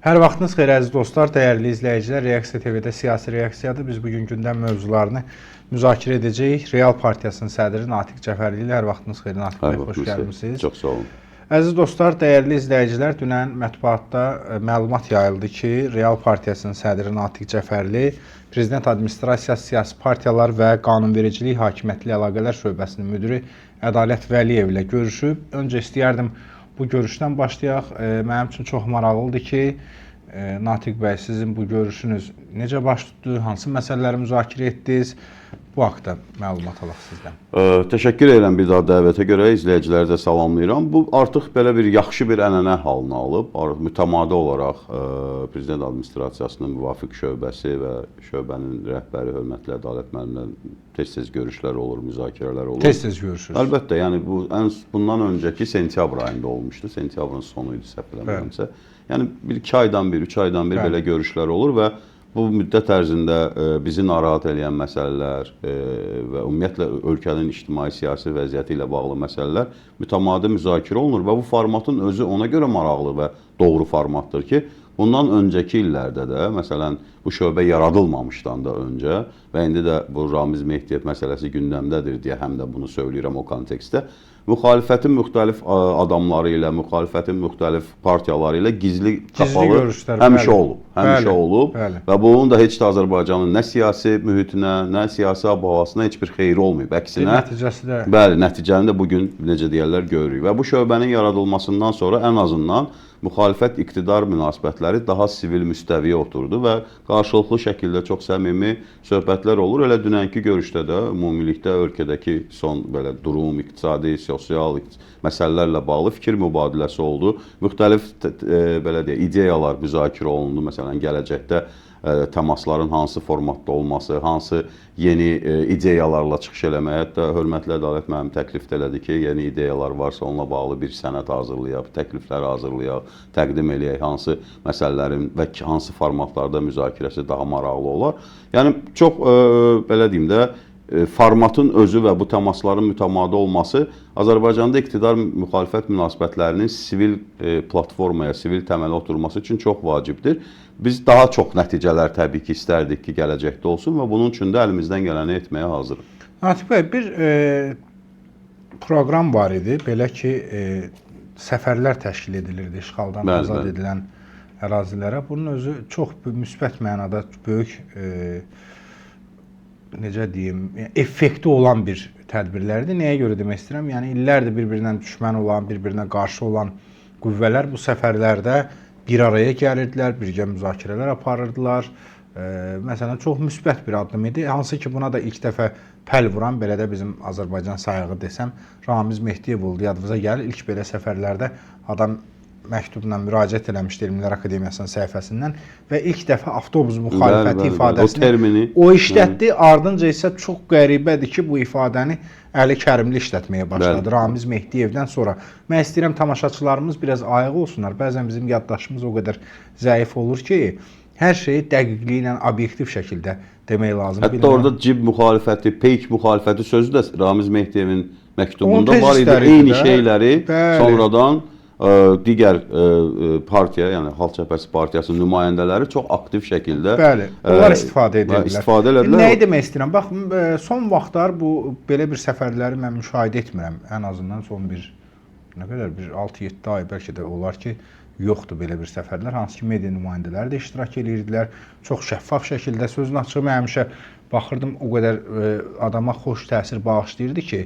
Hər vaxtınız xeyir əziz dostlar, dəyərli izləyicilər. Reaksiya TV-də siyasi reaksiyadır. Biz bu gün gündəm mövzularını müzakirə edəcəyik. Real Partiyasının sədri Natiq Cəfərli ilə. Hər vaxtınız xeyir Natiq bəy, xoş gəlmisiniz. Çox sağ olun. Əziz dostlar, dəyərli izləyicilər, dünən mətbuatda məlumat yayıldı ki, Real Partiyasının sədri Natiq Cəfərli Prezident Administrasiyası Siyasi Partiyalar və Qanunvericilik Hakimiyyəti ilə Əlaqələr Şöbəsinin müdiri Ədalət Vəliyev ilə görüşüb. Öncə istəyərdim bu görüşdən başlayaq. Mənim üçün çox maraqlıdır ki, Natiq bəy, sizin bu görüşünüz necə baş tutdu, hansı məsələləri müzakirə etdiniz? Bu haqda məlumat alaq sizdən. Təşəkkür edirəm bir daha dəvətə görə, izləyiciləri də salamlayıram. Bu artıq belə bir yaxşı bir ənənə halını alıb. Artıq mütəmadi olaraq Prezident Administrasiyasının müvafiq şöbəsi və şöbənin rəhbəri hörmətli Ədalət müəllimlə tez-tez görüşlər olur, müzakirələr olur. Tez-tez görüşürsünüz. Əlbəttə, yəni bu ən bundan öncəki sentyabr ayında olmuşdu. Sentyabrın sonu idi səhv eləmirəmsə. Yəni bir 2 aydan bir, 3 aydan bir belə görüşlər olur və bu müddət ərzində bizi narahat eləyən məsələlər və ümumiyyətlə ölkənin ictimai-siyasi vəziyyəti ilə bağlı məsələlər mütəmadi müzakirə olunur və bu formatın özü ona görə maraqlı və doğru formatdır ki, bundan öncəki illərdə də, məsələn, bu şöbə yaradılmamışdan da öncə və indi də bu Ramiz Mehdiyev məsələsi gündəmdədir deyə həm də bunu söyləyirəm o kontekstdə. Müxalifətin müxtəlif adamları ilə, müxalifətin müxtəlif partiyaları ilə gizli qapalı görüşlər, həmişə bəli. olub. Həmişə Bəli, olub. bəli. Və bunun da heç də Azərbaycanın nə siyasi mühitinə, nə siyasi ab-havasına heç bir xeyri olmayıb. Əksinə, Nəticəsi də bəli, nəticəni də bu gün necə deyərlər görürük. Və bu şöbənin yaradılmasından sonra ən azından müxalifət iqtidar münasibətləri daha sivil müstəviyə oturdu və qarşılıqlı şəkildə çox səmimi söhbətlər olur. Elə dünənki görüşdə də ümumilikdə ölkədəki son belə durum, iqtisadi, sosial məsələlərlə bağlı fikir mübadiləsi oldu. Müxtəlif belə deyək, ideyalar müzakirə olundu. Məsələn, gələcəkdə təmasların hansı formatda olması, hansı yeni ideyalarla çıxış eləməyə, hətta hörmətli Ədalət müəllim təklif də elədi ki, yeni ideyalar varsa onunla bağlı bir sənəd hazırlayaq, təkliflər hazırlayaq, təqdim eləyək, hansı məsələlərin və hansı formatlarda müzakirəsi daha maraqlı olar. Yəni çox belə deyim də, formatın özü və bu təmasların mütəmadi olması Azərbaycanda iqtidar müxalifət münasibətlərinin sivil platformaya, sivil təmələ oturması üçün çox vacibdir. Biz daha çox nəticələr təbii ki istərdik ki, gələcəkdə olsun və bunun üçün də əlimizdən gələni etməyə hazırıq. Natiq bəy, bir proqram var idi, belə ki, səfərlər təşkil edilirdi işğaldan Bəli, azad bəli. edilən ərazilərə. Bunun özü çox müsbət mənada böyük necə deyim, effekti olan bir tədbirlərdir. Nəyə görə demək istəyirəm? Yəni illərdir bir-birinə düşmən olan, bir-birinə qarşı olan qüvvələr bu səfərlərdə bir araya gəlirdilər, birgə müzakirələr aparırdılar. Məsələn, çox müsbət bir addım idi. Hansı ki, buna da ilk dəfə pəl vuran, belə də bizim Azərbaycan sayağı desəm, Ramiz Mehdiyev oldu. Yadınıza gəlir, ilk belə səfərlərdə adam məktubla müraciət eləmişdi Elmlər Akademiyasının səhifəsindən və ilk dəfə avtobus müxalifəti Bəli, bəli, bəli. ifadəsini O termini o işlətdi. Ardınca isə çox qəribədir ki, bu ifadəni Əli Kərimli işlətməyə başladı. Bəli. Ramiz Mehdiyevdən sonra. Mən istəyirəm tamaşaçılarımız biraz ayıq olsunlar. Bəzən bizim yaddaşımız o qədər zəif olur ki, hər şeyi dəqiqliyi ilə obyektiv şəkildə demək lazımdır. Hətta orada cib müxalifəti, peyk müxalifəti sözü də Ramiz Mehdiyevin məktubunda Onu tez var idi. istər idi Eyni də. şeyləri Bəli. sonradan digər partiya, yəni Xalq Cəbhəsi Partiyasının nümayəndələri çox aktiv şəkildə Bəli, onlar istifadə edirdilər. İstifadə elədilər. Nəyi demək istəyirəm? Bax, son vaxtlar bu belə bir səfərləri mən müşahidə etmirəm. Ən azından son bir nə qədər bir 6-7 ay bəlkə də olar ki, yoxdur belə bir səfərlər. Hansı ki, media nümayəndələri də iştirak eləyirdilər. Çox şəffaf şəkildə sözün açığı mən həmişə baxırdım, o qədər adama xoş təsir bağışlayırdı ki,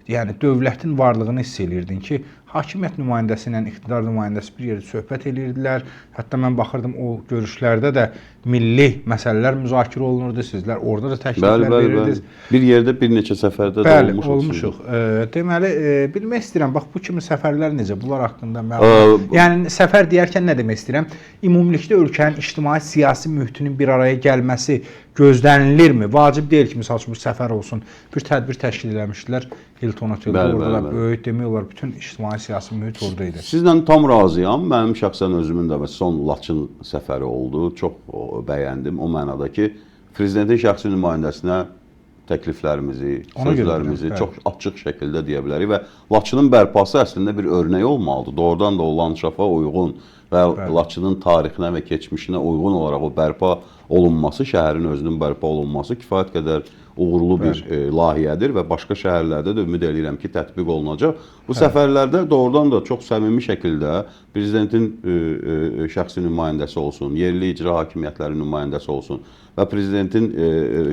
yəni dövlətin varlığını hiss eləyirdin ki, hakimiyyət nümayəndəsi ilə iqtidar nümayəndəsi bir yerdə söhbət eləyirdilər. Hətta mən baxırdım o görüşlərdə də milli məsələlər müzakirə olunurdu. Sizlər orada da təkliflər Bəli, bəli, bəli. verirdiniz. Bir yerdə bir neçə səfərdə də Bəli, olmuşuq. olmuşuq. Deməli, bilmək istəyirəm, bax bu kimi səfərlər necə? Bunlar haqqında məlumat. Yəni səfər deyərkən nə demək istəyirəm? Ümumilikdə ölkənin ictimai siyasi mühitinin bir araya gəlməsi gözlənilirmi? Vacib deyil ki, məsəl üçün bu səfər olsun. Bir tədbir təşkil eləmişdilər Hilton Oteldə. Bəli, Orada bəli, da bəli. böyük demək olar bütün ictimai siyasi mühit orada idi. Sizlə tam razıyam. Mənim şəxsən özümün də son Laçın səfəri oldu. Çox bəyəndim o mənada ki, prezidentin şəxsi nümayəndəsinə təkliflərimizi, Ona görə sözlərimizi deyirəm, bəli. çox açıq şəkildə deyə bilərik və Laçının bərpası əslində bir örnək olmalıdır. Doğrudan da o landşafa uyğun və Laçının tarixinə və keçmişinə uyğun olaraq o bərpa olunması, şəhərin özünün bərpa olunması kifayət qədər uğurlu bir layihədir və başqa şəhərlərdə də ümid eləyirəm ki, tətbiq olunacaq. Bu səfərlərdə doğrudan da çox səmimi şəkildə prezidentin şəxsi nümayəndəsi olsun, yerli icra hakimiyyətlərinin nümayəndəsi olsun və prezidentin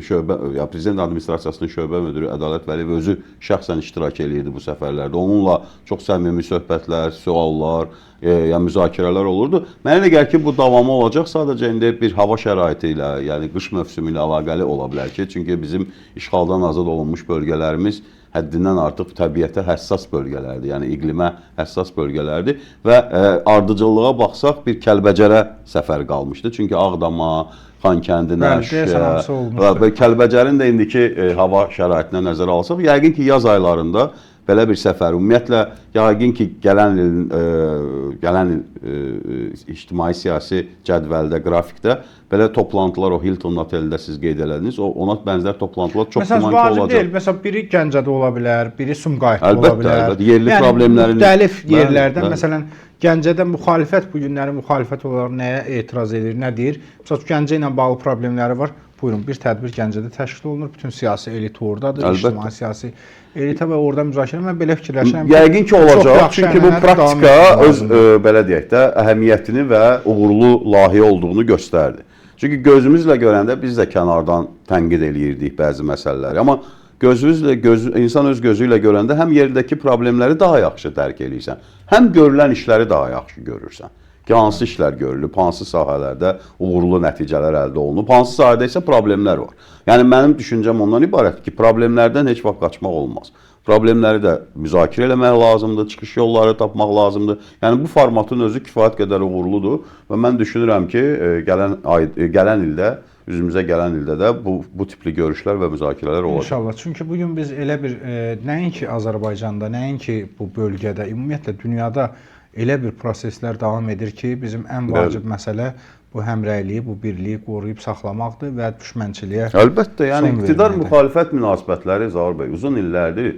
şöbə, ya prezident administrasiyasının şöbə müdiri Ədalət Vəliyev özü şəxsən iştirak eləyirdi bu səfərlərdə. Onunla çox səmimi söhbətlər, suallar, ya müzakirələr olurdu. Mənə elə gəlir ki, bu davamı olacaq. Sadəcə indi bir hava şəraiti ilə, yəni qış mövsümü ilə əlaqəli ola bilər ki, çünki bizim işğaldan azad olunmuş bölgələrimiz həddindən artıq təbiətə həssas bölgələrdir, yəni iqlimə həssas bölgələrdir və ardıcıllığa baxsaq bir Kəlbəcərə səfər qalmışdı. Çünki Ağdama, Xankəndinə, Şuşaya və Kəlbəcərin də indiki hava şəraitinə nəzərə alsaq, yəqin ki, yaz aylarında belə bir səfər, ümumiyyətlə yəqin ki, gələn il ictimai siyasi cədvəldə, qrafikdə belə toplantılar, o Hilton otelində siz qeyd elədiniz, ona bənzər toplantılar çox güman ki olacaq. Deyil, məsələn, biri Gəncədə ola bilər, biri Sumqayıtda ola bilər. Əlbəttə, yerli yəni, problemlərin müxtəlif yerlərdə, məsələn, Gəncədə müxalifət bu günləri müxalifət olaraq nəyə etiraz edir, nə deyir? Məsələn, Gəncə ilə bağlı problemləri var. Buyurun, bir tədbir Gəncədə təşkil olunur, bütün siyasi elit oradadır, ictimai siyasi elitə və orada müzakirə. Mən belə fikirləşirəm ki, yəqin ki olacaq, çünki bu praktika öz belə deyək də əhəmiyyətini və uğurlu layihə olduğunu göstərdi. Çünki gözümüzlə görəndə biz də kənardan tənqid eləyirdik bəzi məsələləri, amma gözünüzlə insan öz gözü ilə görəndə həm yerdəki problemləri daha yaxşı dərk eləyirsən, həm görülən işləri daha yaxşı görürsən. Ki hansı işlər görülüb, hansı sahələrdə uğurlu nəticələr əldə olunub, hansı sahədə isə problemlər var. Yəni mənim düşüncəm ondan ibarətdir ki, problemlərdən heç vaxt qaçmaq olmaz. Problemləri də müzakirə eləmək lazımdır, çıxış yolları tapmaq lazımdır. Yəni bu formatın özü kifayət qədər uğurludur və mən düşünürəm ki, gələn ildə, üzümüzə gələn ildə də bu tipli görüşlər və müzakirələr olacaq. İnşallah. Çünki bugün biz elə bir nəinki Azərbaycanda, nəinki bu bölgədə, ümumiyyətlə dünyada elə bir proseslər davam edir ki, bizim ən vacib məsələ bu həmrəyliyi, bu birliyi qoruyub saxlamaqdır və düşmənçiliyə. Əlbəttə, yəni iqtidar müxalifət münasibətləri Zaur bəy uzun illərdir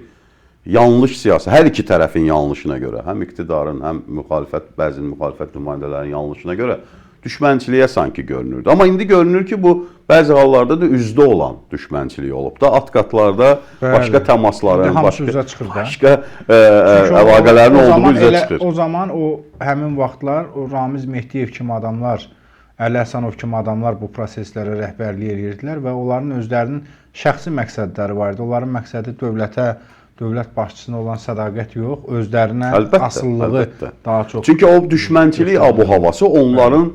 yanlış siyasi, hər iki tərəfin yanlışına görə, həm iqtidarın, həm müxalifət, bəzi müxalifət nümayəndələrinin yanlışına görə düşmənçiliyə sanki görünürdü. Amma indi görünür ki, bu bəzi hallarda da üzdə olan düşmənçilik olub da, alt qatlarda başqa təmasların, başqa əlaqələrin olduğu üzə çıxır. O zaman o həmin vaxtlar o Ramiz Mehdiyev kimi adamlar, Əli Həsənov kimi adamlar bu proseslərə rəhbərlik edirdilər və onların özlərinin şəxsi məqsədləri var idi. Onların məqsədi dövlətə, dövlət başçısına olan sədaqət yox, özlərinə asılılığı daha çox. Çünki o düşmənçilik abu-havası onların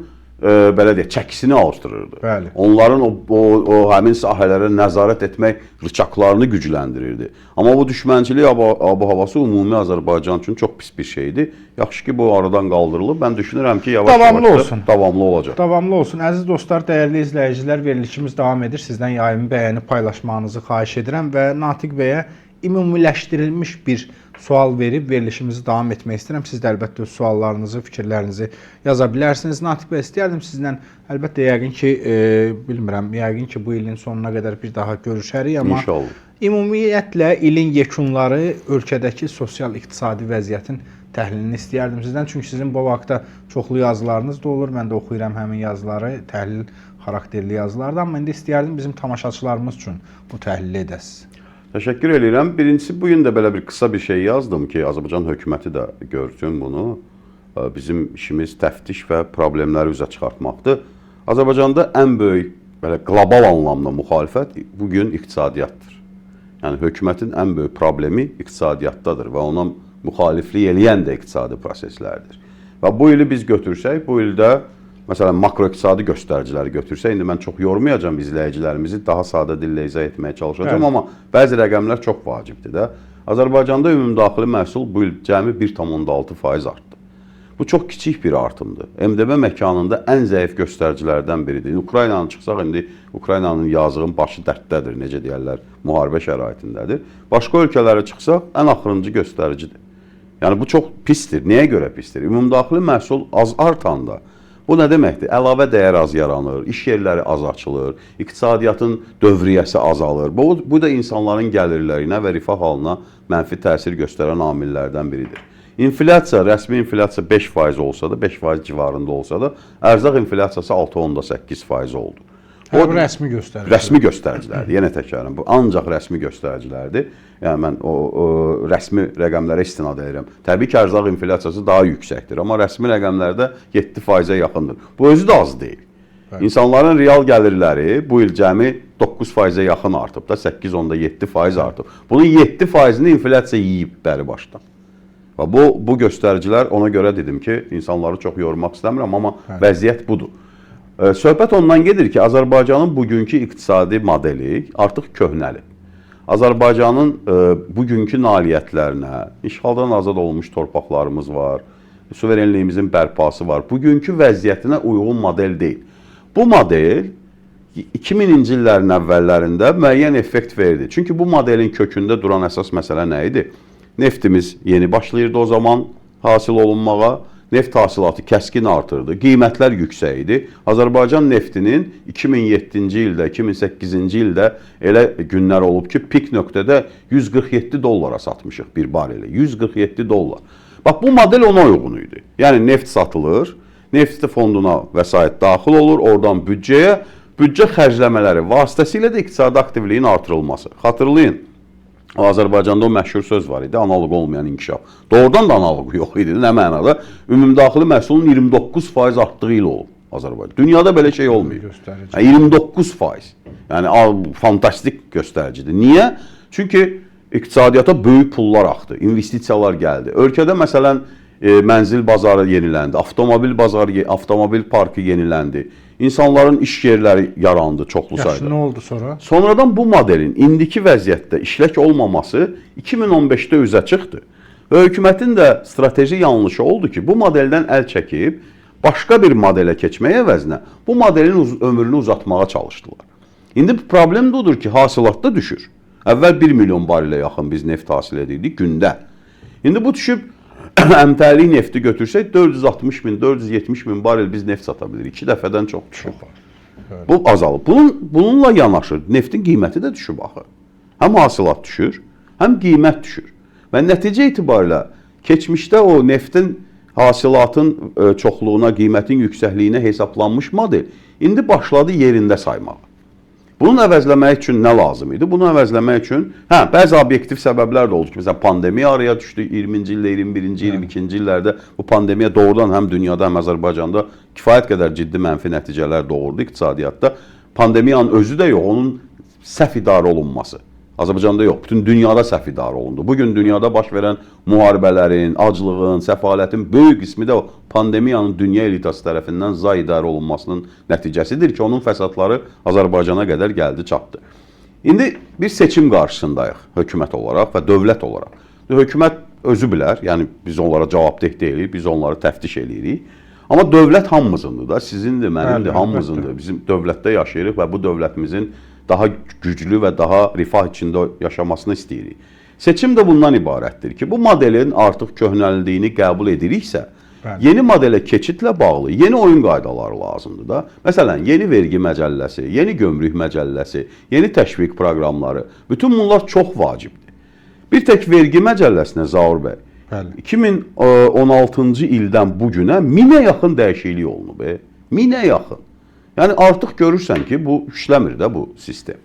belə deyək, çəkisini alışdırırdı. Bəli. Onların o həmin sahələrə nəzarət etmək rıçaqlarını gücləndirirdi. Amma bu düşmənçilik abu-havası ümumi Azərbaycan üçün çox pis bir şeydir. Yaxşı ki, bu aradan qaldırılıb. Mən düşünürəm ki, yavaş-yavaş davamlı olacaq. Davamlı olsun. Əziz dostlar, dəyərli izləyicilər, verilişimiz davam edir. Sizdən yayımı bəyənib paylaşmağınızı xahiş edirəm və Natiq bəyə ümumiləşdirilmiş bir sual verib verilişimizi davam etmək istəyirəm. Siz də əlbəttə öz suallarınızı, fikirlərinizi yaza bilərsiniz. Natiq bəy, istəyərdim sizlə əlbəttə yəqin ki, bilmirəm, yəqin ki bu ilin sonuna qədər bir daha görüşərik, amma İnşallah. Ümumiyyətlə ilin yekunları ölkədəki sosial-iqtisadi vəziyyətin təhlilini istəyərdim sizdən. Çünki sizin bu vaxtda çoxlu yazılarınız da olur. Mən də oxuyuram həmin yazıları, təhlil xarakterli yazılardır. Amma indi istəyərdim bizim tamaşaçılarımız üçün bu təhlili edəsiniz. Təşəkkür eləyirəm. Birincisi, bu gün də belə bir qısa bir şey yazdım ki, Azərbaycan hökuməti də görsün bunu. Bizim işimiz təftiş və problemləri üzə çıxartmaqdır. Azərbaycanda ən böyük, belə qlobal anlamda müxalifət bugün iqtisadiyyatdır. Yəni, hökumətin ən böyük problemi iqtisadiyyatdadır və ona müxaliflik eləyən də iqtisadi proseslərdir. Və bu ili biz götürsək, bu ildə məsələn, makroiqtisadi göstəriciləri götürsək, indi mən çox yormayacağam izləyicilərimizi, daha sadə dillə izah etməyə çalışacağam, amma bəzi rəqəmlər çox vacibdir də. Azərbaycanda ümumdaxili məhsul bu il cəmi 1,6% artdı. Bu çox kiçik bir artımdır. MDB məkanında ən zəif göstəricilərdən biridir. Ukraynanı çıxsaq, indi Ukraynanın yazığın başı dərddədir, necə deyərlər, müharibə şəraitindədir. Başqa ölkələrə çıxsaq, ən axırıncı göstəricidir. Yəni, bu çox pisdir. Nəyə görə pisdir? Ümumdaxili məhsul az artanda, bu nə deməkdir? Əlavə dəyər az yaranır, iş yerləri az açılır, iqtisadiyyatın dövriyyəsi azalır. Bu da insanların gəlirlərinə və rifah halına mənfi təsir göstərən amillərdən biridir. İnflyasiya, rəsmi inflyasiya 5% olsa da, 5% civarında olsa da, ərzaq inflyasiyası 6,8% oldu. O rəsmi göstəricilər. Rəsmi göstəricilərdir. Yenə təkrarlayıram. Bu ancaq rəsmi göstəricilərdir. Yəni mən o rəsmi rəqəmlərə istinad edirəm. Təbii ki, ərzaq inflyasiyası daha yüksəkdir, amma rəsmi rəqəmlərdə 7%-ə yaxındır. Bu özü də az deyil. Bəli. İnsanların real gəlirləri bu il cəmi 9%-ə yaxın artıb da, 8,7% artıb. Bunun 7%-ni inflyasiya yeyib bəri başdan. Və bu göstəricilər, ona görə dedim ki, insanları çox yormaq istəmirəm, amma vəziyyət budur. Söhbət ondan gedir ki, Azərbaycanın bugünkü iqtisadi modeli artıq köhnəlib. Azərbaycanın bugünkü nailiyyətlərinə, işğaldan azad olunmuş torpaqlarımız var, suverenliyimizin bərpası var. Bugünkü vəziyyətinə uyğun model deyil. Bu model 2000-ci illərin əvvəllərində müəyyən effekt verdi. Çünki bu modelin kökündə duran əsas məsələ nə idi? Neftimiz yeni başlayırdı o zaman hasil olunmağa. Neft hasilatı kəskin artırdı, qiymətlər yüksək idi. Azərbaycan neftinin 2007-ci ildə, 2008-ci ildə elə günlər olub ki, pik nöqtədə 147 dollara satmışıq bir bareli. 147 dollar. Bax, bu model ona uyğun idi. Yəni neft satılır, neft fonduna vəsait daxil olur, oradan büdcəyə, büdcə xərcləmələri vasitəsilə də iqtisadi aktivliyin artırılması. Xatırlayın, Azərbaycanda o məşhur söz var idi, analoq olmayan inkişaf. Doğrudan da analoqu yox idi. Nə mənada? Ümumdaxili məhsulun 29% artdığı il olub Azərbaycan. Dünyada belə şey olmayıb. Yəni 29%. Yəni fantastik göstəricidir. Niyə? Çünki iqtisadiyyata böyük pullar axdı, investisiyalar gəldi. Ölkədə məsələn mənzil bazarı yeniləndi, avtomobil bazarı, avtomobil parkı yeniləndi. İnsanların iş yerləri yarandı çoxlu sayda. Yaxşı, nə oldu sonra? Sonradan bu modelin indiki vəziyyətdə işlək olmaması 2015-də üzə çıxdı. Və hökumətin də strateji yanlışı oldu ki, bu modeldən əl çəkib başqa bir modelə keçmək əvəzinə bu modelin ömrünü uzatmağa çalışdılar. İndi problem budur ki, hasilat da düşür. Əvvəl 1 milyon barelə yaxın biz neft hasil edirdik gündə. İndi bu düşüb əmtəlik nefti götürsək 460 min, 470 min barel biz neft sata bilirik. 2 dəfədən çox düşüb. Bu azalıb. Bununla yanaşı neftin qiyməti də düşüb axı. Həm hasilat düşür, həm qiymət düşür. Və nəticə itibarilə keçmişdə o neftin hasilatın çoxluğuna, qiymətin yüksəkliyinə hesablanmış model indi başladı yerində saymağa. Bunun əvəzləmək üçün nə lazım idi? Bunu əvəzləmək üçün, bəzi obyektiv səbəblər də oldu ki, məsələn, pandemiya araya düşdü 20-ci ildə, 21-ci, 22-ci illərdə bu pandemiya doğrudan həm dünyada, həm Azərbaycanda kifayət qədər ciddi mənfi nəticələr doğurdu iqtisadiyyatda. Pandemiyanın özü də yox, onun səhv idarə olunması. Azərbaycanda yox, bütün dünyada səhv idarə olundu. Bugün dünyada baş verən müharibələrin, aclığın, səfalətin böyük qismi də o pandemiyanın dünya elitası tərəfindən zay idarə olunmasının nəticəsidir ki, onun fəsadları Azərbaycana qədər gəldi, çatdı. İndi bir seçim qarşısındayıq hökumət olaraq və dövlət olaraq. Hökumət özü bilər, yəni biz onlara cavabdeh deyilik, biz onları təftiş eləyirik. Amma dövlət hamımızındır da, sizindir, mənimdir, hamımızındır. Bizim dövlətdə yaşayırıq və bu dövlətimizin daha güclü və daha rifah içində yaşamasını istəyirik. Seçim də bundan ibarətdir ki, bu modelin artıq köhnəldiyini qəbul ediriksə, Bəli. yeni modelə keçidlə bağlı yeni oyun qaydaları lazımdır da. Məsələn, yeni vergi məcəlləsi, yeni gömrük məcəlləsi, yeni təşviq proqramları, bütün bunlar çox vacibdir. Bir tək vergi məcəlləsinə Zaur bəy, Bəli. 2016-cı ildən bu günə 1000-ə yaxın dəyişiklik olunub. 1000-ə yaxın. Yəni artıq görürsən ki, bu işləmir də bu sistem.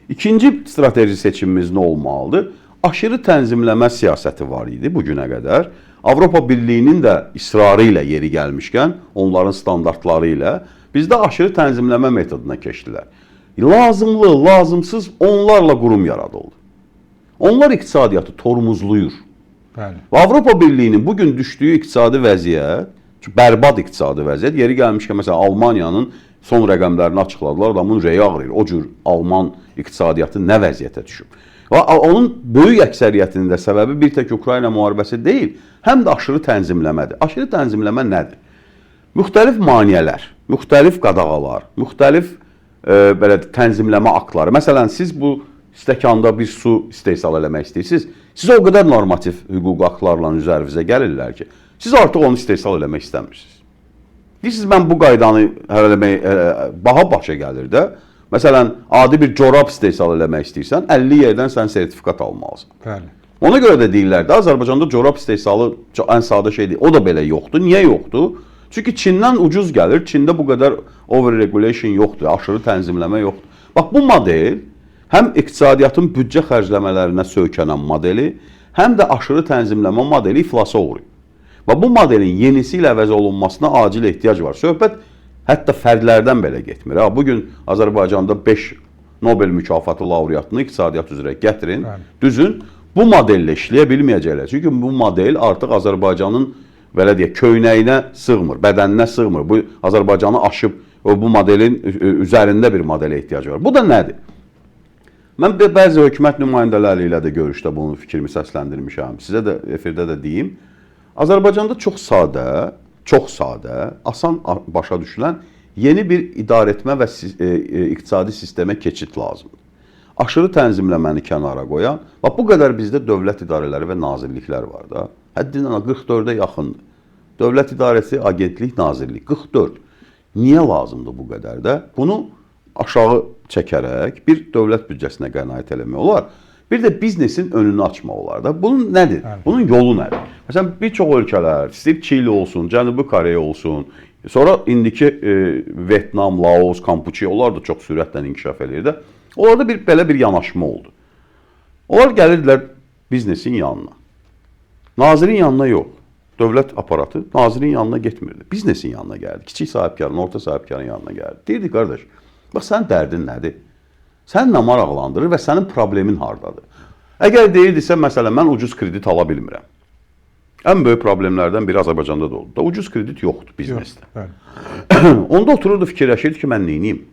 İkinci strateji seçimimiz nə olmalıdır? Aşırı tənzimləmə siyasəti var idi bu günə qədər. Avropa Birliyinin də israrı ilə yeri gəlmişkən, onların standartları ilə bizdə aşırı tənzimləmə metoduna keçdilər. Lazımlı, lazımsız onlarla qurum yaradıldı. Onlar iqtisadiyyatı tormozluyur. Bəli. Və Avropa Birliyinin bugün düşdüyü iqtisadi vəziyyət, bərbad iqtisadi vəziyyət, yeri gəlmişkən məsələn Almaniyanın son rəqəmlərini açıqladılar, adamın ürəyi ağrıyır. O cür Alman iqtisadiyyatı nə vəziyyətə düşüb. Və onun böyük əksəriyyətinin də səbəbi bir tək Ukrayna müharibəsi deyil, həm də aşırı tənzimləmədir. Aşırı tənzimləmə nədir? Müxtəlif maneələr, müxtəlif qadağalar, müxtəlif belə tənzimləmə aktları. Məsələn, siz bu stəkanda bir su istehsal eləmək istəyirsiniz. Sizə o qədər normativ hüquq aktlarla üzərinizə gəlirlər ki, siz artıq onu istehsal eləmək istəmirsiniz. Deyirsiniz, mən bu qaydanı həll eləmək baha başa gəlir də. Məsələn, adi bir corab istehsal eləmək istəyirsən, 50 yerdən sən sertifikat almalısan. Bəli. Ona görə də deyirlər də Azərbaycanda corab istehsalı ən sadə şeydir. O da belə yoxdur. Niyə yoxdur? Çünki Çindən ucuz gəlir. Çində bu qədər overregulation yoxdur, aşırı tənzimləmə yoxdur. Bax bu model həm iqtisadiyyatın büdcə xərcləmələrinə söykənən modeli, həm də aşırı tənzimləmə modeli iflasa uğrayıb. Və bu modelin yenisi ilə əvəz olunmasına acil ehtiyac var. Söhbət hətta fərdlərdən belə getmir. Ha, bu gün Azərbaycanda 5 Nobel mükafatı laureatını iqtisadiyyat üzrə gətirin, düzün, bu modellə işləyə bilməyəcəklər. Çünki bu model artıq Azərbaycanın belə deyək, köynəyinə sığmır, bədəninə sığmır. Bu Azərbaycanı aşıb bu modelin üzərində bir modelə ehtiyac var. Bu da nədir? Mən bəzi hökumət nümayəndələri ilə də görüşdə bunu fikrimi səsləndirmişəm. Sizə də efirdə də deyim. Azərbaycanda çox sadə, asan başa düşülən yeni bir idarəetmə və iqtisadi sistemə keçid lazımdır. Aşırı tənzimləməni kənara qoyan, bax bu qədər bizdə dövlət idarələri və nazirliklər var da. Həddindən 44-ə yaxındır. Dövlət idarəsi, agentlik, nazirlik 44. Niyə lazımdır bu qədər də? Bunu aşağı çəkərək bir dövlət büdcəsinə qənaət eləmək olar. Bir də biznesin önünü açmaq olar da. Bunun nədir? Bəli. Bunun yolu nədir? Məsələn, bir çox ölkələr, istəyir Çili olsun, Cənubi Koreya olsun, sonra indiki Vyetnam, Laos, Kampuçiya, onlar da çox sürətlə inkişaf eləyir də. Onlarda bir belə bir yanaşma oldu. Onlar gəlirdilər biznesin yanına. Nazirin yanına yox. Dövlət aparatı nazirin yanına getmirdi. Biznesin yanına gəldi. Kiçik sahibkarın, orta sahibkarın yanına gəldi. Deyirdi, qardaş, bax sənin dərdin nədir? Sən nə maraqlandırır və sənin problemin hardadır? Əgər deyirdisə, məsələn, mən ucuz kredit ala bilmirəm. Ən böyük problemlərdən biri Azərbaycanda da oldu. Da ucuz kredit yoxdur biznesdə. Bəli. Onda otururdu, fikirləşirdi ki, mən neyniyim?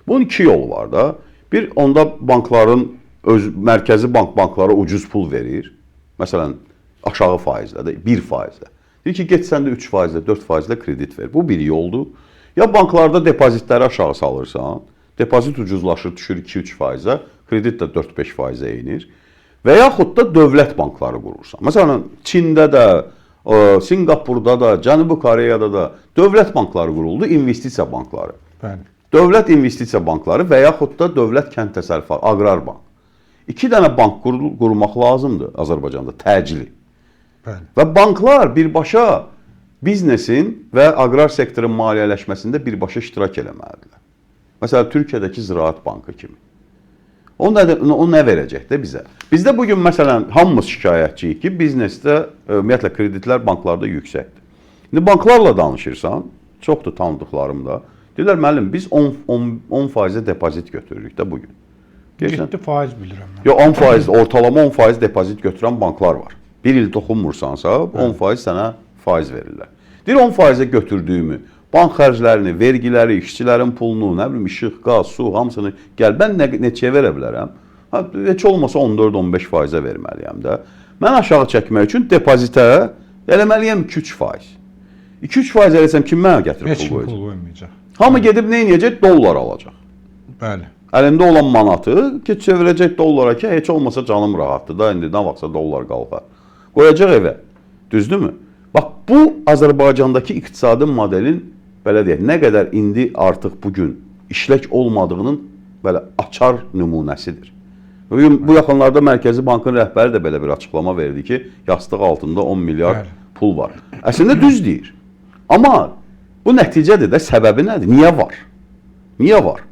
Bunun iki yolu var da. Bir, onda bankların, öz mərkəzi bank banklara ucuz pul verir. Məsələn, aşağı faizlə də, 1%-lə. Deyir ki, get sən də 3%-lə, 4%-lə kredit ver. Bu bir yoldur. Ya banklarda depozitləri aşağı salırsan, depozit ucuzlaşır, düşür 2-3%-ə, kredit də 4-5%-ə enir. Və yaxud da dövlət bankları qurursan. Məsələn, Çində də, Singapurda da, Cənubi Koreyada da dövlət bankları quruldu, investisiya bankları. Bəli. Dövlət investisiya bankları və yaxud da dövlət kənd təsərrüfatı, aqrar bank. 2 dənə bank qurmaq lazımdır Azərbaycanda təcili. Bəli. Və banklar birbaşa biznesin və aqrar sektorun maliyyələşməsində birbaşa iştirak eləməlidirlər. Məsələn, Türkiyədəki Ziraat Bankı kimi. O nə verəcək də bizə? Bizdə bugün məsələn hamımız şikayətçiyik ki, biznesdə ümumiyyətlə kreditlər banklarda yüksəkdir. İndi banklarla danışırsan, çoxdur tanıdıqlarım da. Deyirlər, müəllim, biz 10% depozit götürürük də bugün. Deyirsən, 7% bilirəm mən. Yox, 10%, ortalama 10% depozit götürən banklar var. Bir il toxunmursansa, 10% sənə faiz verirlər. Deyir, 10%-ə götürdüyümü, bank xərclərini, vergiləri, işçilərin pulunu, nə bilim, işıq, qaz, su, hamısını gəl, mən neçəyə verə bilərəm? Ha, heç olmasa 14-15%-ə verməliyəm də. Mən aşağı çəkmək üçün depozitə eləməliyəm 2-3%. 2-3% eləsəm kim mənə gətirib Heç pul kim qoyacaq? pul qoymayacaq. Hamı gedib nə edəcək? Dollar alacaq. Bəli. Əlində olan manatı ki, çevirəcək dollara ki, heç olmasa canım rahatdır da, indi nə vaxtsa dollar qalxar. Qoyacaq evə. Düzdürmü? Bax, bu Azərbaycandakı iqtisadi modelin, belə deyək, nə qədər indi artıq bugün işlək olmadığının belə açar nümunəsidir. Bugün bu yaxınlarda Mərkəzi Bankın rəhbəri də belə bir açıqlama verdi ki, yastıq altında 10 milyard pul var. Əslində düz deyir. Amma bu nəticədir də, səbəbi nədir? Niyə var? Niyə var?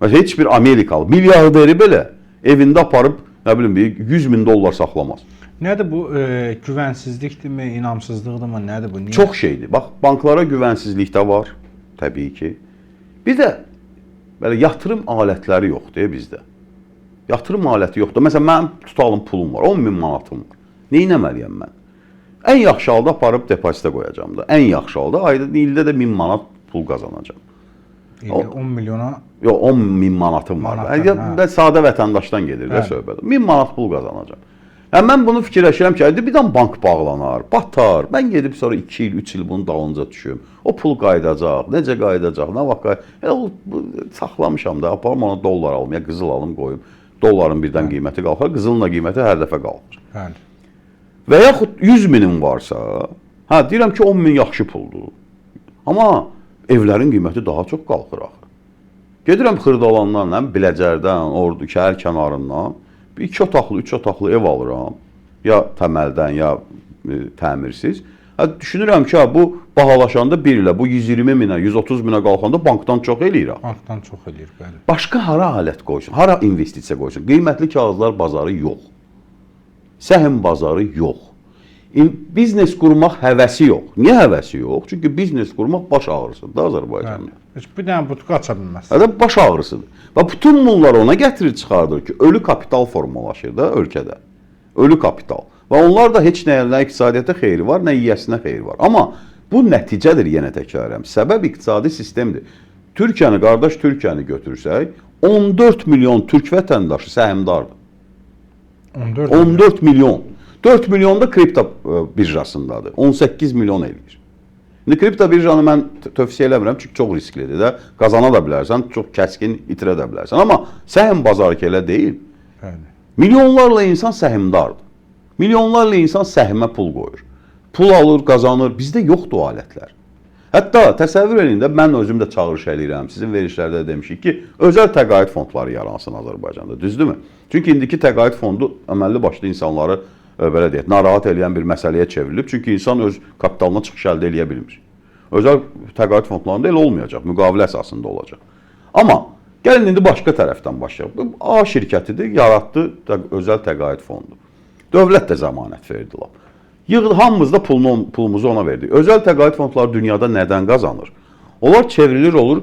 Məsələn, heç bir Amerikalı milyarderi belə evində aparıb, nə bilim, bir 100 min dollar saxlamaz. Nədir bu? Güvənsizlikdirmi, inamsızlıqdırmı, nədir bu? Niyə? Çox şeydir. Bax, banklara güvənsizlik də var, təbii ki. Bir də belə yatırım alətləri yoxdur bizdə. Yatırım aləti yoxdur. Məsələn, mənim tutalım pulum var, 10 min manatım var. Nə etməliyəm mən? Ən yaxşı halda aparıb depozitə qoyacağam da. Ən yaxşı halda ayda, ildə də 1000 manat pul qazanacağam. İldə 10 milyona. Yox, 10 min manatım var. Manatdan, Yəni, mən sadə vətəndaşdan gedir də söhbət. 1000 manat pul qazanacağam. Yəni, mən bunu fikirləşirəm ki, bir dənə bank bağlanar, batar. Mən gedib sonra 2 il, 3 il bunun dalınca düşüm. O pul qayıdacaq, necə qayıdacaq, nə vaxt qayıdacaq. Elə o, saxlamışam da, aparım ona dollar alım, ya qızıl alım, qoyum. Dolların birdən qiyməti qalxar, qızılın da qiyməti hər dəfə qalxır. Bəli. Və yaxud 100 minim varsa, hə, deyirəm ki, 10 min yaxşı puldur. Amma evlərin qiyməti daha çox qalxır axı. Gedirəm Xırdalandan, həm Biləcərdən, Ordu, şəhər kənarından bir 2 otaqlı, 3 otaqlı ev alıram. Ya təməldən, ya təmirsiz. Hə, düşünürəm ki, ha, bu bahalaşanda bir ilə, bu 120 minə, 130 minə qalxanda bankdan çox eləyir. Ha. Bankdan çox eləyir, bəli. Başqa hara alət qoysun, hara investisiya qoysun? Qiymətli kağızlar bazarı yox. Səhm bazarı yox. Biznes qurmaq həvəsi yox. Niyə həvəsi yox? Çünki biznes qurmaq baş ağrısıdır da Azərbaycanda. Bəli. Heç bir dənə butqa aça bilməzsən. Hətta baş ağrısıdır. Və bütün bunlar ona gətirir, çıxardır ki, ölü kapital formalaşır da ölkədə. Ölü kapital. Və onlar da heç nəyə, nə iqtisadiyyata xeyri var, nə yiyəsinə xeyri var. Amma bu nəticədir, yenə təkrar edirəm. Səbəb iqtisadi sistemdir. Türkiyəni, qardaş Türkiyəni götürsək, 14 milyon türk vətəndaşı səhmdardır. 14 14 milyon. 4 milyon da kripto birjasındadır. 18 milyon eləyir. İndi kripto birjanı mən tövsiyə eləmirəm, çünki çox risklidir də. Qazana da bilərsən, çox kəskin itirə də bilərsən. Amma səhm bazarı ki elə deyil. Bəli. Milyonlarla insan səhmdardır. Milyonlarla insan səhmə pul qoyur. Pul alır, qazanır. Bizdə yoxdur o alətlər. Hətta təsəvvür eləyin də, mən özüm də çağırış eləyirəm. Sizin verilişlərdə də demişik ki, özəl təqaüd fondları yaransın Azərbaycanda, düzdürmü? Çünki indiki təqaüd fondu əməlli başlı insanları belə deyək, narahat eləyən bir məsələyə çevrilib. Çünki insan öz kapitalına çıxış əldə eləyə bilmir. Özəl təqaüd fondlarında elə olmayacaq, müqavilə əsasında olacaq. Amma gəlin indi başqa tərəfdən başlayaq. Bu A şirkətidir, yaratdı özəl təqaüd fondu. Dövlət də zəmanət verdi lap. Yığdı, hamımız da pulumuzu ona verdik. Özəl təqaüd fondları dünyada nədən qazanır? Onlar çevrilir olur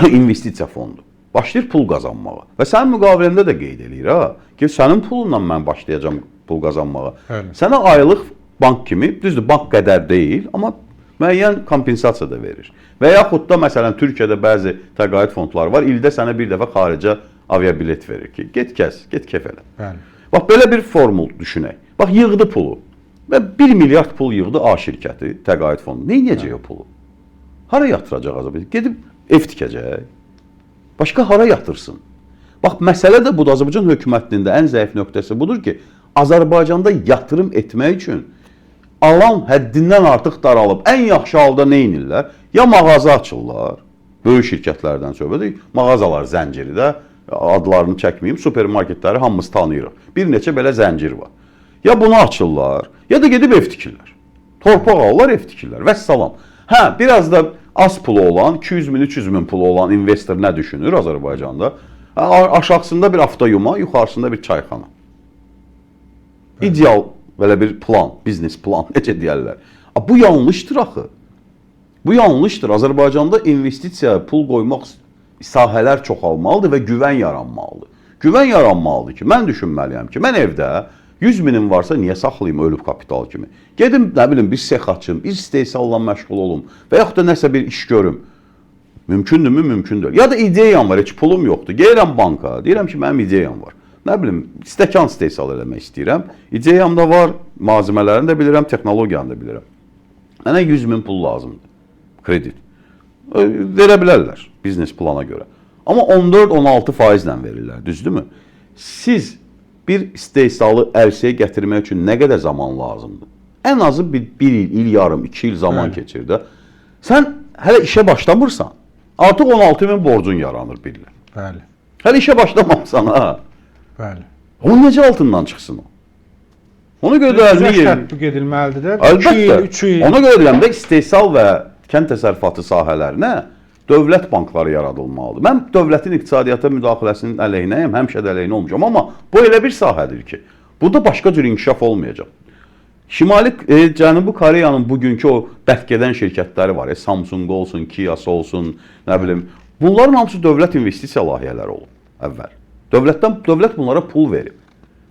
investisiya fondu. Başlayır pul qazanmağa. Və sənin müqaviləndə də qeyd eləyir ha ki, sənin pulunla mən başlayacağam pul qazanmağa. Bəli. Sənə aylıq bank kimi, düzdür, bank qədər deyil, amma müəyyən kompensasiya da verir. Və yaxud da məsələn Türkiyədə bəzi təqaüd fondları var, ildə sənə bir dəfə xaricə aviabilet verir ki, get kəs, get kef elə. Bəli. Bax belə bir formul düşünək. Bax yığdı pulu. Və 1 milyard pul yığdı A şirkəti, təqaüd fondu. Nə edəcək o pulu? Hara yatıracaq Azərbaycan? Gedib ev tikəcək. Başqa hara yatırsın? Bax məsələ də budur. Azərbaycan hökumətinin də ən zəif nöqtəsi budur ki, Azərbaycanda yatırım etmək üçün alan həddindən artıq daralıb. Ən yaxşı halda nə edirlər? Ya mağaza açırlar, böyük şirkətlərdən söhbət edirik, mağazalar zənciri də, adlarını çəkməyim, supermarketləri hamımız tanıyırıq. Bir neçə belə zəncir var. Ya bunu açırlar, ya da gedib ev tikirlər. Torpaq alırlar, ev tikirlər. Vəssalam. Hə, biraz da az pulu olan, 200 min, 300 min pulu olan investor nə düşünür Azərbaycanda? Aşağısında bir avtoyuma, yuxarısında bir çayxana. İdeal belə bir plan, biznes plan, necə deyərlər. Bu yanlışdır axı. Bu yanlışdır. Azərbaycanda investisiya, pul qoymaq sahələr çoxalmalıdır və güvən yaranmalıdır. Güvən yaranmalıdır ki, mən düşünməliyəm ki, mən evdə 100 minim varsa niyə saxlayım ölüb kapital kimi? Gedim, nə bilim, bir sex açım, bir istehsalla məşğul olum və yaxud da nəsə bir iş görüm. Mümkündürmü? Mümkün deyil. Ya da ideyam var, heç pulum yoxdur. Gəlirəm banka, deyirəm ki, mənim ideyam var. Nə bilim, stəkan istehsal eləmək istəyirəm. İdeyam da var, malzemələrini də bilirəm, texnologiyanı da bilirəm. Mənə 100 min pul lazımdır, kredit. Verə bilərlər biznes plana görə. Amma 14-16 faizlə verirlər, düzdürmü? Siz bir istehsalı ərsəyə gətirmək üçün nə qədər zaman lazımdır? Ən azı bir il, il yarım, 2 il zaman Bəli. keçir də. Sən hələ işə başlamırsan, artıq 16 min borcun yaranır bir ilə. Bəli. Hələ işə başlamamısan ha. Bəli. O necə altından çıxsın o? Ona görə də əlini Düzəş yerin. tətbiq edilməlidir də. 2 Əlbəttə. il, 3 il. Ona görə deyirəm də istehsal və kənd təsərrüfatı sahələrinə dövlət bankları yaradılmalıdır. Mən dövlətin iqtisadiyyata müdaxiləsinin əleyhinəyəm, həmişə də əleyhinə olmuşam, amma bu elə bir sahədir ki, burada başqa cür inkişaf olmayacaq. Şimali, Cənubi Koreyanın bugünkü o bərk gedən şirkətləri var. Samsung olsun, Kia-sı olsun, nə bilim. Bunların hamısı dövlət investisiya layihələri olub əvvəl. Dövlət bunlara pul verib,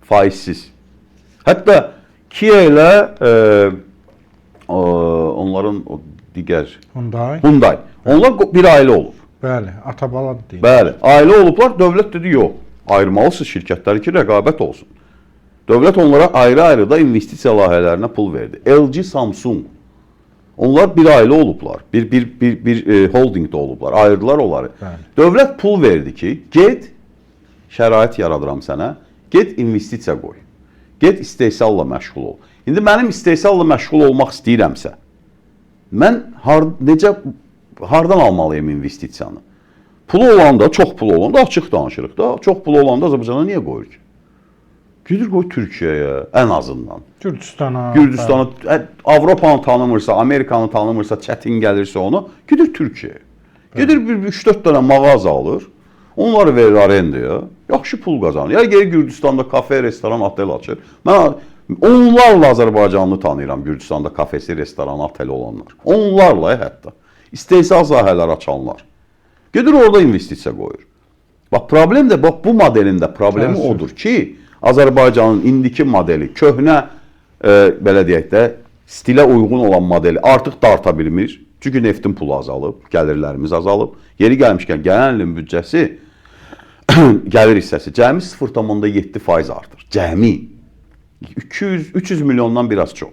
faizsiz. Hətta Kia ilə onların o digər Hyundai. Hyundai. Onlar bir ailə olub. Bəli, ata-bala deyil. Bəli, ailə olublar. Dövlət dedi yox, ayırmalısınız şirkətləri ki, rəqabət olsun. Dövlət onlara ayrı-ayrı da investisiya layihələrinə pul verdi. LG, Samsung. Onlar bir ailə olublar. Bir holdingdə olublar. Ayırdılar onları. Bəli. Dövlət pul verdi ki, get şərait yaradıram sənə, get investisiya qoy. Get istehsalla məşğul ol. İndi mənim istehsalla məşğul olmaq istəyirəmsə, mən hardan almalıyam investisiyanı? Pulu olanda, çox pulu olanda açıq danışırıq da, çox pulu olanda Azərbaycana niyə qoyur ki? Gedir qoy Türkiyəyə ən azından. Gürcüstana. Gürcüstana, Avropanı tanımırsa, Amerikanı tanımırsa, çətin gəlirsə ona, gedir Türkiyəyə. Gedir bir 3-4 dənə mağaza alır. Onları verir arendaya. Yaxşı pul qazanır. Ya gedir Gürcüstanda kafe, restoran, otel açır. Mən onlarla Azərbaycanlı tanıyıram Gürcüstanda kafesi, restoran, oteli olanlar. Onlarla hətta. İstehsal sahələri açanlar. Gedir orada investisiya qoyur. Bax problem də bax bu modelin də problemi Təəssüf. odur ki, Azərbaycanın indiki modeli köhnə belə deyək də stilə uyğun olan modeli artıq darta bilmir. Çünki neftin pulu azalıb, gəlirlərimiz azalıb. Yeri gəlmişkən gələn ilin büdcəsi gəlir hissəsi cəmi 0,7% artır. Cəmi 200 300 milyondan biraz çox.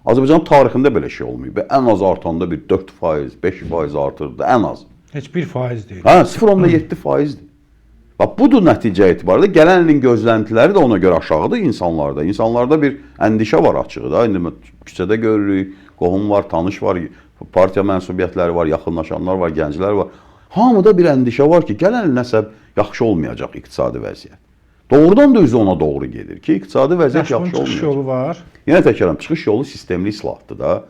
Azərbaycan tarixində belə şey olmayıb. Ən az artanda bir 4%, 5% artırdı ən az. Heç 1% deyil. Hə, 0,7%-dir. Bax budur nəticə etibarilə gələn ilin gözləntiləri də ona görə aşağıdır insanlarda. İnsanlarda bir əndişə var açığı da. İndi küçədə görürük, qohum var, tanış var, partiya mənsubiyyətləri var, yaxınlaşanlar var, gənclər var. Hamıda bir əndişə var ki, gələn il nəsə yaxşı olmayacaq iqtisadi vəziyyət. Doğrudan da üzü ona doğru gedir ki, iqtisadi vəziyyət Yaxşı, bunun yaxşı çıxış olmayacaq. yolu var. Yenə təkrarlayıram, çıxış yolu sistemli islahatdır da.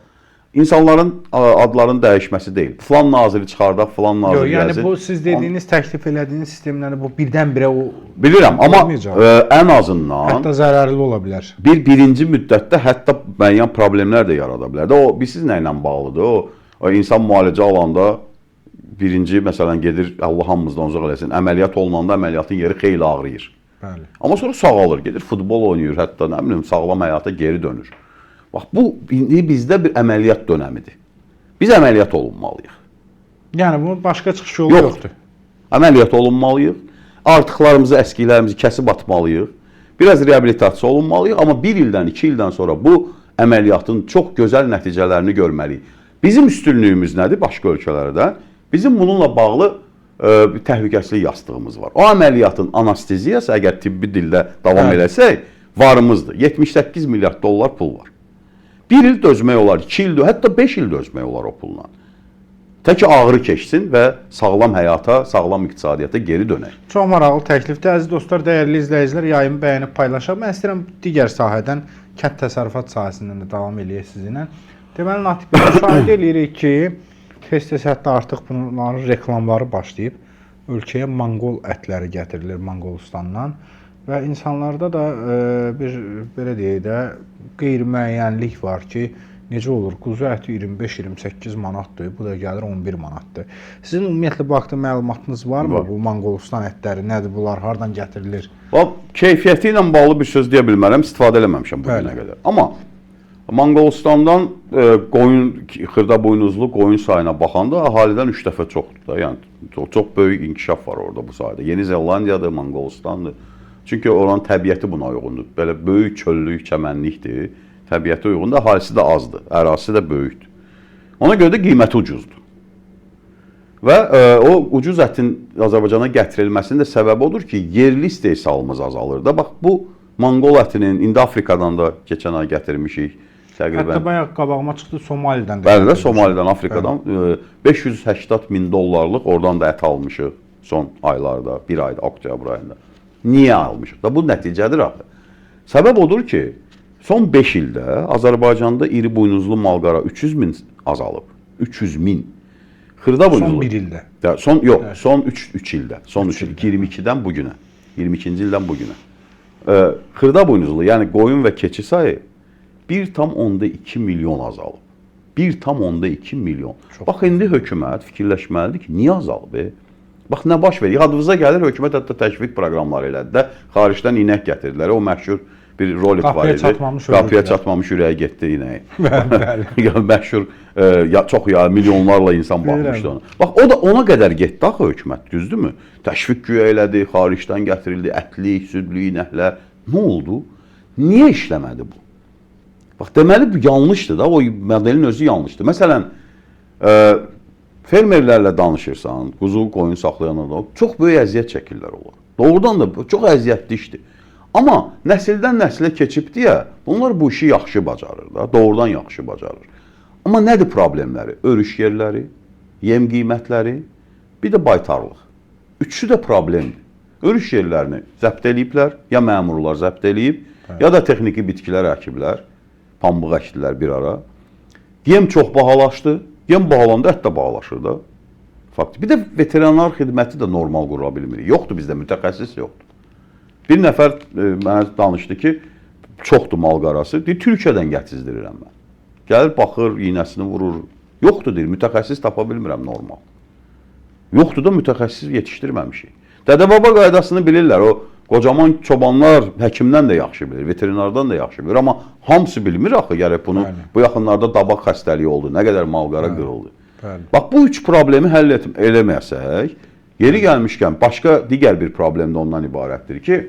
İnsanların adlarının dəyişməsi deyil. Filan naziri çıxardaq, filan nazir Yox, yəni gəlsin. bu siz dediyiniz, təklif elədiyiniz sistemləri bu birdən-birə o Bilirəm, amma Olmayacaq. Ən azından hətta zərərli ola bilər. bir birinci müddətdə hətta müəyyən problemlər də yarada bilər. Də o bilirsiniz nə ilə bağlıdır? O insan müalicə alanda birinci məsələn gedir, Allah hamımızdan uzaq eləsin, əməliyyat olunanda əməliyyatın yeri xeyli ağrıyır. Bəli. Amma sonra sağalır, gedir futbol oynayır, hətta nə bilim sağlam həyata geri dönür. Bax bu indi bizdə bir əməliyyat dönəmidir. Biz əməliyyat olunmalıyıq. Yəni bunun başqa çıxış yolu Yoxdur. yoxdur. Əməliyyat olunmalıyıq. Artıqlarımızı, əskiklərimizi kəsib atmalıyıq. Biraz reabilitasiya olunmalıyıq, amma 1 ildən, 2 ildən sonra bu əməliyyatın çox gözəl nəticələrini görməliyik. Bizim üstünlüyümüz nədir başqa ölkələrdə? Bizim bununla bağlı bir təhlükəsizlik yastığımız var. O əməliyyatın anesteziyası əgər tibbi dildə davam Bəli. eləsək, varımızdır. 78 milyard dollar pul var. 1 il dözmək olar, 2 il, hətta 5 il dözmək olar o pulla. Tək ki ağrı keçsin və sağlam həyata, sağlam iqtisadiyyata geri dönək. Çox maraqlı təklifdir. Əziz dostlar, dəyərli izləyicilər, yayımı bəyənib paylaşaq. Mən istəyirəm digər sahədən, kənd təsərrüfat sahəsindən də davam eləyək sizinlə. Deməli, Natiq bəy, müşahidə eləyirik ki, tez-tez hətta artıq bunların reklamları başlayıb. Ölkəyə Monqol ətləri gətirilir Monqolistandan və insanlarda da bir belə deyək də qeyri-müəyyənlik var ki, necə olur? Quzu əti 25-28 manatdır, bu da gəlir 11 manatdır. Sizin ümumiyyətlə bu haqda məlumatınız varmı? Var. Bu Monqolistan ətləri nədir bunlar, hardan gətirilir? Bax, keyfiyyəti ilə bağlı bir söz deyə bilmərəm, istifadə eləməmişəm bu günə Bəli. qədər. Amma Monqolistandan qoyun xırda buynuzlu qoyun sayına baxanda əhalidən 3 dəfə çoxdur da. Yəni çox, çox böyük inkişaf var orada bu sahədə. Yeni Zelandiyadır, Monqolistandır. Çünki oranın təbiəti buna uyğundur. Belə böyük çöllük, çəmənlikdir. Təbiəti uyğundur, əhalisi də azdır, ərazisi də böyükdür. Ona görə də qiyməti ucuzdur. Və o ucuz ətin Azərbaycana gətirilməsinin də səbəbi odur ki, yerli istehsalımız azalır da. Bax bu Monqol ətinin indi Afrikadan da keçən ay gətirmişik təqribən. Hətta bayaq qabağıma çıxdı Somalidən də. Bəli də gətirilmiş. Somalidən, Afrikadan 580 min dollarlıq oradan da ət almışıq son aylarda, bir ayda, oktyabr ayında. Niyə almışıq? Da bu nəticədir axı. Səbəb odur ki, son 5 ildə Azərbaycanda iri buynuzlu malqara 300 min azalıb. 300 min. Xırda buynuzlu. Son bir ildə. Ya, son yox, son 3 ildə. Son 3 il 22-dən bu günə. 22-ci ildən bu günə. Xırda buynuzlu, yəni qoyun və keçi sayı 1,2 milyon azalıb. 1,2 milyon. Çox. Bax indi hökumət fikirləşməlidir ki, niyə azalıb? Bax nə baş verir? Yadınıza gəlir hökumət hətta təşviq proqramları elədi də, xaricdən inək gətirdilər. O məşhur bir rolik var Qapıya idi. çatmamış Qapıya öldürdülər. çatmamış ürəyi getdi inəyi. Bəli. Yəni məşhur ya çox ya milyonlarla insan baxmışdı Bilirəm. ona. Bax o da ona qədər getdi axı hökumət, düzdürmü? Təşviq güya elədi, xaricdən gətirildi ətli, südlü inəklər. Nə oldu? Niyə işləmədi bu? Bax deməli bu yanlışdır da, o modelin özü yanlışdır. Məsələn, fermerlərlə danışırsan, quzu, qoyun saxlayanlarla çox böyük əziyyət çəkirlər onlar. Doğrudan da bu çox əziyyətli işdir. Amma nəsildən nəslə keçib deyə bunlar bu işi yaxşı bacarır da, doğrudan yaxşı bacarır. Amma nədir problemləri? Örüş yerləri, yem qiymətləri, bir də baytarlıq. Üçü də problemdir. Örüş yerlərini zəbt eləyiblər, ya məmurlar zəbt eləyib, ya da texniki bitkilər əkiblər, pambıq əkdilər bir ara. Yem çox bahalaşdı. Yem bahalandı, ət də bahalaşır da. Fakt. Bir də veterinar xidməti də normal qura bilmirik. Yoxdur bizdə, mütəxəssis yoxdur. Bir nəfər mənə danışdı ki, çoxdur malqarası. Deyir, Türkiyədən gətizdirirəm mən. Gəlir, baxır, iynəsini vurur. Yoxdur, deyir, mütəxəssis tapa bilmirəm normal. Yoxdur da mütəxəssis yetişdirməmişik. Dədə-baba qaydasını bilirlər. O qocaman çobanlar həkimdən də yaxşı bilir, veterinardan da yaxşı bilir. Amma hamısı bilmir axı, gərək bunu. Bəli. Bu yaxınlarda dabaq xəstəliyi oldu, nə qədər malqara qırıldı. Bəli. Bax bu üç problemi həll eləməyəsək, yeri gəlmişkən başqa digər bir problem də ondan ibarətdir ki,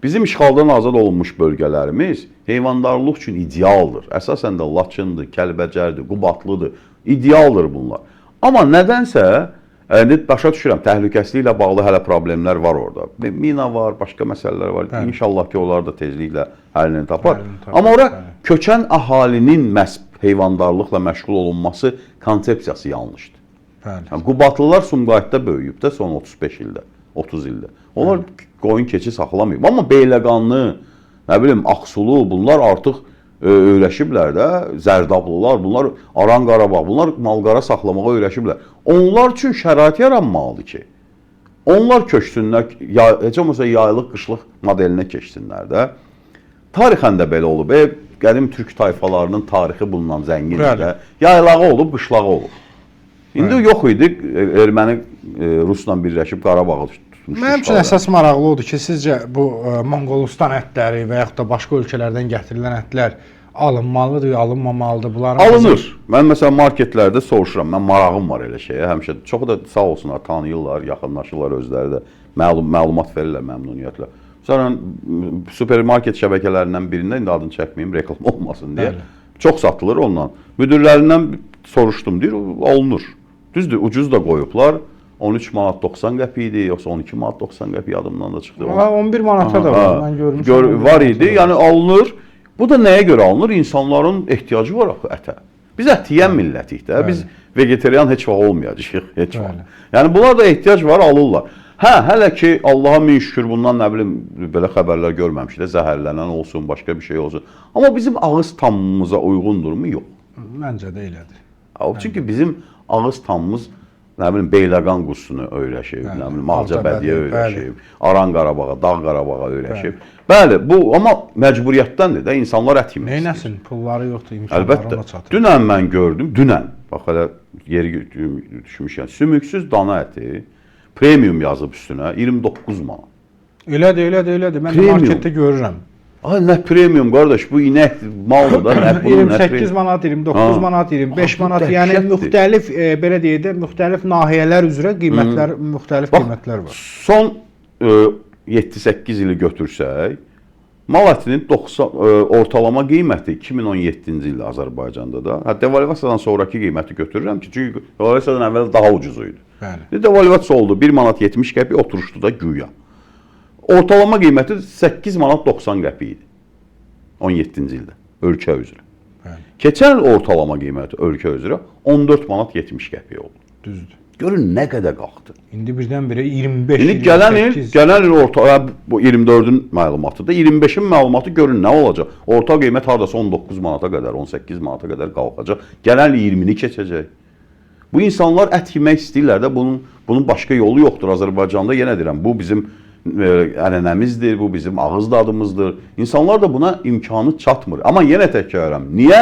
bizim işğaldan azad olunmuş bölgələrimiz heyvandarlıq üçün idealdır. Əsasən də Laçındır, Kəlbəcərdir, Qubadlıdır. İdealdır bunlar. Amma nədənsə, indi başa düşürəm, təhlükəsizliklə bağlı hələ problemlər var orada. Mina var, başqa məsələlər var. Bəli. İnşallah ki, onlar da tezliklə həllini tapar. Həllini tapar, Amma ora bəli. köçən əhalinin məhz heyvandarlıqla məşğul olunması konsepsiyası yanlışdır. Bəli. Yəni, Qubadlılar Sumqayıtda böyüyüb də son 35 ildə, 30 ildə. Onlar qoyun keçi saxlamayıb. Amma Beyləqanlı, nə bilim, Ağsulu, bunlar artıq öyrəşiblər də, Zərdablılar, bunlar Aran Qarabağ, bunlar malqara saxlamağa öyrəşiblər. Onlar üçün şərait yaranmalıdır ki, onlar köçsünlər, heç olmasa yaylıq, qışlıq modelinə keçsinlər də. Tarixən də belə olub. Qədim türk tayfalarının tarixi bundan zəngindir də. Yaylağı olub, qışlağı olub. İndi yox idi, erməni Rusla birləşib Qarabağı tutmuşdu. Mənim üçün əsas maraqlı odur ki, sizcə bu Monqolistan ətləri və yaxud da başqa ölkələrdən gətirilən ətlər alınmalıdır, alınmamalıdır? Bunların alınır. Mən məsələn marketlərdə soruşuram. Mən marağım var elə şeyə. Həmişə çoxu da sağ olsunlar, tanıyırlar, yaxınlaşırlar özləri də məlumat verirlər məmnuniyyətlə. Məsələn, supermarket şəbəkələrindən birində, indi adını çəkməyim, reklam olmasın deyə. Bəli. Çox satılır ondan. Müdirlərindən soruşdum, deyir, alınır. Düzdür, ucuz da qoyublar. 13 manat 90 qəpik idi, yoxsa 12 manat 90 qəpik yadımdan da çıxdı. Ha, 11 manata da var, mən görmüşəm. Var idi, yəni alınır. Bu da nəyə görə alınır? İnsanların ehtiyacı var axı ətə. Biz ət yeyən millətik də. Biz vegetarian heç vaxt olmayacağıq, heç vaxt. Yəni bunlar da ehtiyac var, alırlar. Hə, hələ ki Allaha min şükür bundan nə bilim belə xəbərlər görməmişik də, zəhərlənən olsun, başqa bir şey olsun. Amma bizim ağız tamımıza uyğundurmu? Yox. Məncə də elədir. Çünki bizim ağız tamımız nə bilim Beyləqan quzsunu öyrəşib, nə bilim Ağcabədiyə öyrəşib, Aran Qarabağa, Dağ Qarabağa öyrəşib. Bəli, bu amma məcburiyyətdəndir də, insanlar ət yemək istəyir. Neynəsin? Pulları yoxdur, imkanları Əlbəttə. ona çatır. Dünən mən gördüm, dünən bax hələ yeri düşmüşəm. Sümüksüz dana əti premium yazıb üstünə 29 manat. Elədir, elədir, elədir. Mən də Premium. marketdə görürəm. Ay nə premium qardaş, bu inək maldır da, nə bunun nə 28 manat, 29 manat, 25 manat, yəni müxtəlif belə deyək də, müxtəlif nahiyələr üzrə qiymətlər, müxtəlif qiymətlər var. Son 7-8 ili götürsək, mal ətinin 90 ortalama qiyməti 2017-ci ildə Azərbaycanda da, hə devalvasiyadan sonrakı qiyməti götürürəm ki, çünki devalvasiyadan əvvəl daha ucuz idi. Bəli. Devalvasiya oldu, 1 manat 70 qəpik oturuşdu da güya. Ortalama qiyməti 8 manat 90 qəpik idi. 17-ci ildə ölkə üzrə. Bəli. Keçən il ortalama qiyməti ölkə üzrə 14 manat 70 qəpik oldu. Düzdür. Görün nə qədər qalxdı. İndi birdən-birə 25, İndi gələn il orta bu 24-ün məlumatıdır. 25-in məlumatı görün nə olacaq. Orta qiymət hardasa 19 manata qədər, 18 manata qədər qalxacaq. Gələn il 20-ni keçəcək. Bu insanlar ət yemək istəyirlər də, bunun başqa yolu yoxdur Azərbaycanda. Yenə deyirəm, bu bizim ənənəmizdir, bu bizim ağız dadımızdır. İnsanlar da buna imkanı çatmır. Amma yenə təkrar edirəm. Niyə?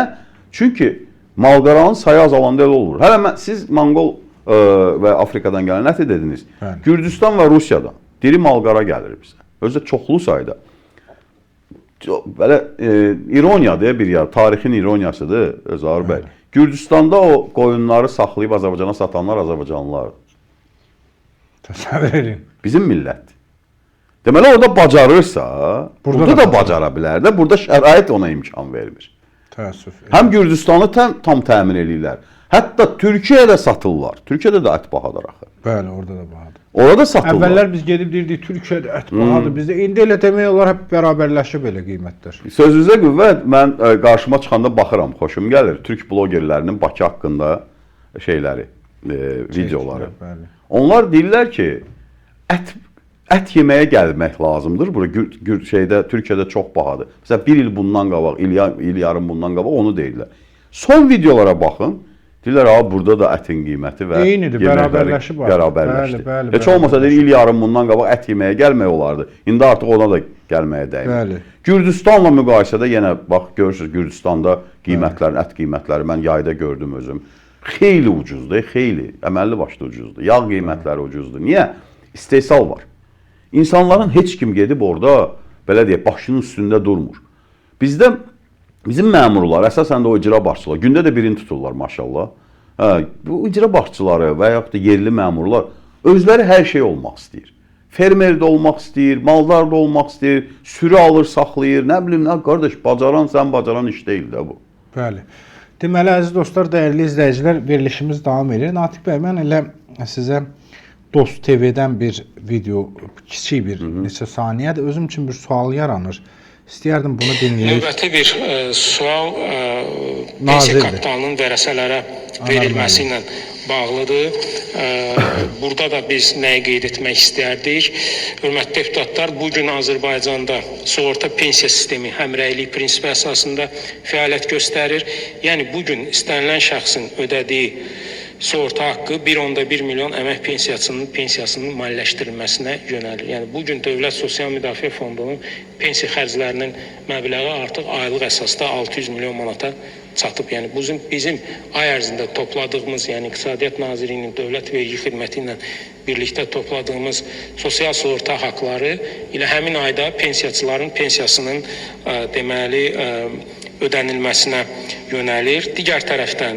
Çünki malqaranın sayı azalanda elə olur. Hələ siz Monqol və Afrikadan gələn əti dediniz. Bəli. Gürcüstan və Rusiyadan diri malqara gəlir bizə. Özü də çoxlu sayda. Belə ironiya deyə bir yer, tarixin ironiyasıdır Zaur bəy. Gürcüstanda o qoyunları saxlayıb Azərbaycana satanlar Azərbaycanlılardır. Təsəvvür edin. Bizim millətdir. Deməli orada bacarırsa, burada da bacara bilər də, burada şərait ona imkan vermir. Təəssüf. Həm Gürcüstanı tam təmin eləyirlər. Hətta Türkiyədə satırlar. Türkiyədə də ət bahadır axı. Bəli, orada da bahadır. Orada satırlar. Əvvəllər biz gedib deyirdik Türkiyədə ət bahadır. Bizdə indi elə demək olar hep bərabərləşib elə qiymətlər. Sözünüzə qüvvət, mən qarşıma çıxanda baxıram, xoşum gəlir. Türk blogerlərinin Bakı haqqında şeyləri, videoları. Bəli. Onlar deyirlər ki, ət Ət yeməyə gəlmək lazımdır. Bura şeydə Türkiyədə çox bahadır. Məsələn, bir il bundan qabaq, il yarım bundan qabaq onu deyirlər. Son videolara baxın. Deyirlər, ha burada da ətin qiyməti və eynidir, bərabərləşib artıq. Bərabərləşdi. Bəli, bəli, Heç olmasa deyir, il yarım bundan qabaq ət yeməyə gəlmək olardı. İndi artıq ona da gəlməyə dəymir. Bəli. Gürcüstanla müqayisədə yenə bax görürsüz Gürcüstanda qiymətlərin, ət qiymətləri mən yayda gördüm özüm. Xeyli ucuzdur, xeyli, əməlli başlı ucuzdur. Yağ qiymətləri ucuzdur. Niyə? İstehsal var. İnsanların heç kim gedib orada belə deyək, başının üstündə durmur. Bizdə bizim məmurlar, əsasən də o icra başçıları, gündə də birini tuturlar maşallah. Hə, bu icra başçıları və yaxud da yerli məmurlar özləri hər şey olmaq istəyir. Fermer də olmaq istəyir, maldar da olmaq istəyir, sürü alır, saxlayır, nə bilim, nə qardaş, bacaran sən bacaran iş deyil də bu. Bəli. Deməli, əziz dostlar, dəyərli izləyicilər, verilişimiz davam edir. Natiq bəy, mən elə sizə Dost TV-dən bir video, kiçik bir neçə saniyədir. Özüm üçün bir sual yaranır. İstəyərdim bunu dinləyək. Növbəti bir sual pensiya kapitalının vərəsələrə verilməsi ilə bağlıdır. Burada da biz nəyi qeyd etmək istərdik? Hörmətli deputatlar, bu gün Azərbaycanda sığorta pensiya sistemi həmrəylik prinsipi əsasında fəaliyyət göstərir. Yəni bu gün istənilən şəxsin ödədiyi sığorta haqqı 1,1 milyon əmək pensiyaçının pensiyasının maliyyələşdirilməsinə yönəlir. Yəni bu gün Dövlət Sosial Müdafiə Fondunun pensiya xərclərinin məbləği artıq aylıq əsasda 600 milyon manata çatıb. Yəni bizim ay ərzində topladığımız, yəni İqtisadiyyat Nazirliyinin Dövlət Vergi Xidməti ilə birlikdə topladığımız sosial sığorta haqqları ilə həmin ayda pensiyaçıların pensiyasının deməli ödənilməsinə yönəlir. Digər tərəfdən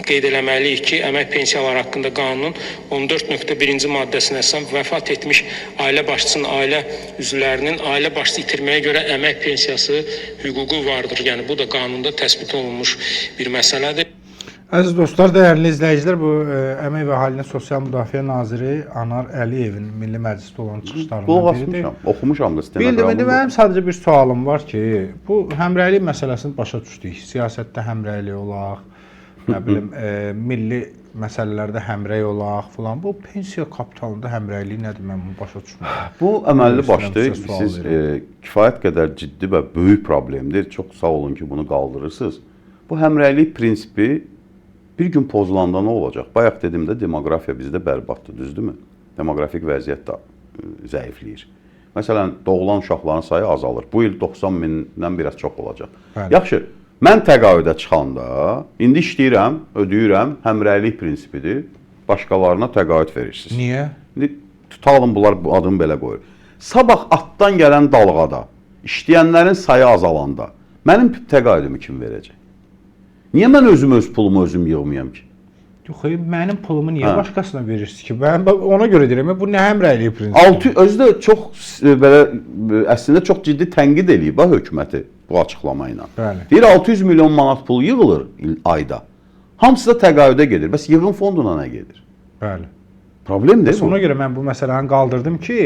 qeyd eləməliyik ki, əmək pensiyaları haqqında qanunun 14.1-ci maddəsinə əsasən vəfat etmiş ailə başçısının ailə üzvlərinin ailə başçısı itirməyə görə əmək pensiyası hüququ vardır. Yəni bu da qanunda təsbit olunmuş bir məsələdir. Əziz dostlar, dəyərli izləyicilər, bu Əmək və Əhalinin Sosial Müdafiə Naziri Anar Əliyevin Milli Məclisdə olan çıxışlarından biridir. Asmışam, oxumuşam da stenogramını. Bildim, indi mənim sadəcə bir sualım var ki, bu həmrəylik məsələsini başa düşdük. Siyasətdə həmrəylik olaq, nə bilim, milli məsələlərdə həmrəy olaq filan. Bu pensiya kapitalında həmrəylik nədir? Mən bunu başa düşmürəm. Bu əməlli başlı siz kifayət qədər ciddi və böyük problemdir. Çox sağ olun ki, bunu qaldırırsınız. Bu həmrəylik prinsipi bir gün pozulanda nə olacaq? Bayaq dedim də, demoqrafiya bizdə bərbaddır, düzdürmü? Demoqrafik vəziyyət də zəifləyir. Məsələn, doğulan uşaqların sayı azalır. Bu il 90 mindən biraz çox olacaq. Bəli. Yaxşı, mən təqaüdə çıxanda, indi işləyirəm, ödəyirəm, həmrəylik prinsipidir. Başqalarına təqaüd verirsiniz. Niyə? İndi tutalım, bunlar bu adını belə qoyur. Sabah atdan gələn dalğada, işləyənlərin sayı azalanda mənim təqaüdümü kim verəcək? Niyə mən özüm öz pulumu özüm yığmayam ki? Yox, mənim pulumu niyə başqasına verirsiniz ki? Mən ona görə deyirəm, bu nə həmrəylik prinsipidir? Özü də çox belə əslində çox ciddi tənqid eləyib ha hökuməti bu açıqlama ilə. Bəli. Deyir 600 milyon manat pul yığılır ayda. Hamısı da təqaüdə gedir. Bəs yığın fonduna nə gedir? Bəli. Problemdir bu. Ona görə mən bu məsələni qaldırdım ki,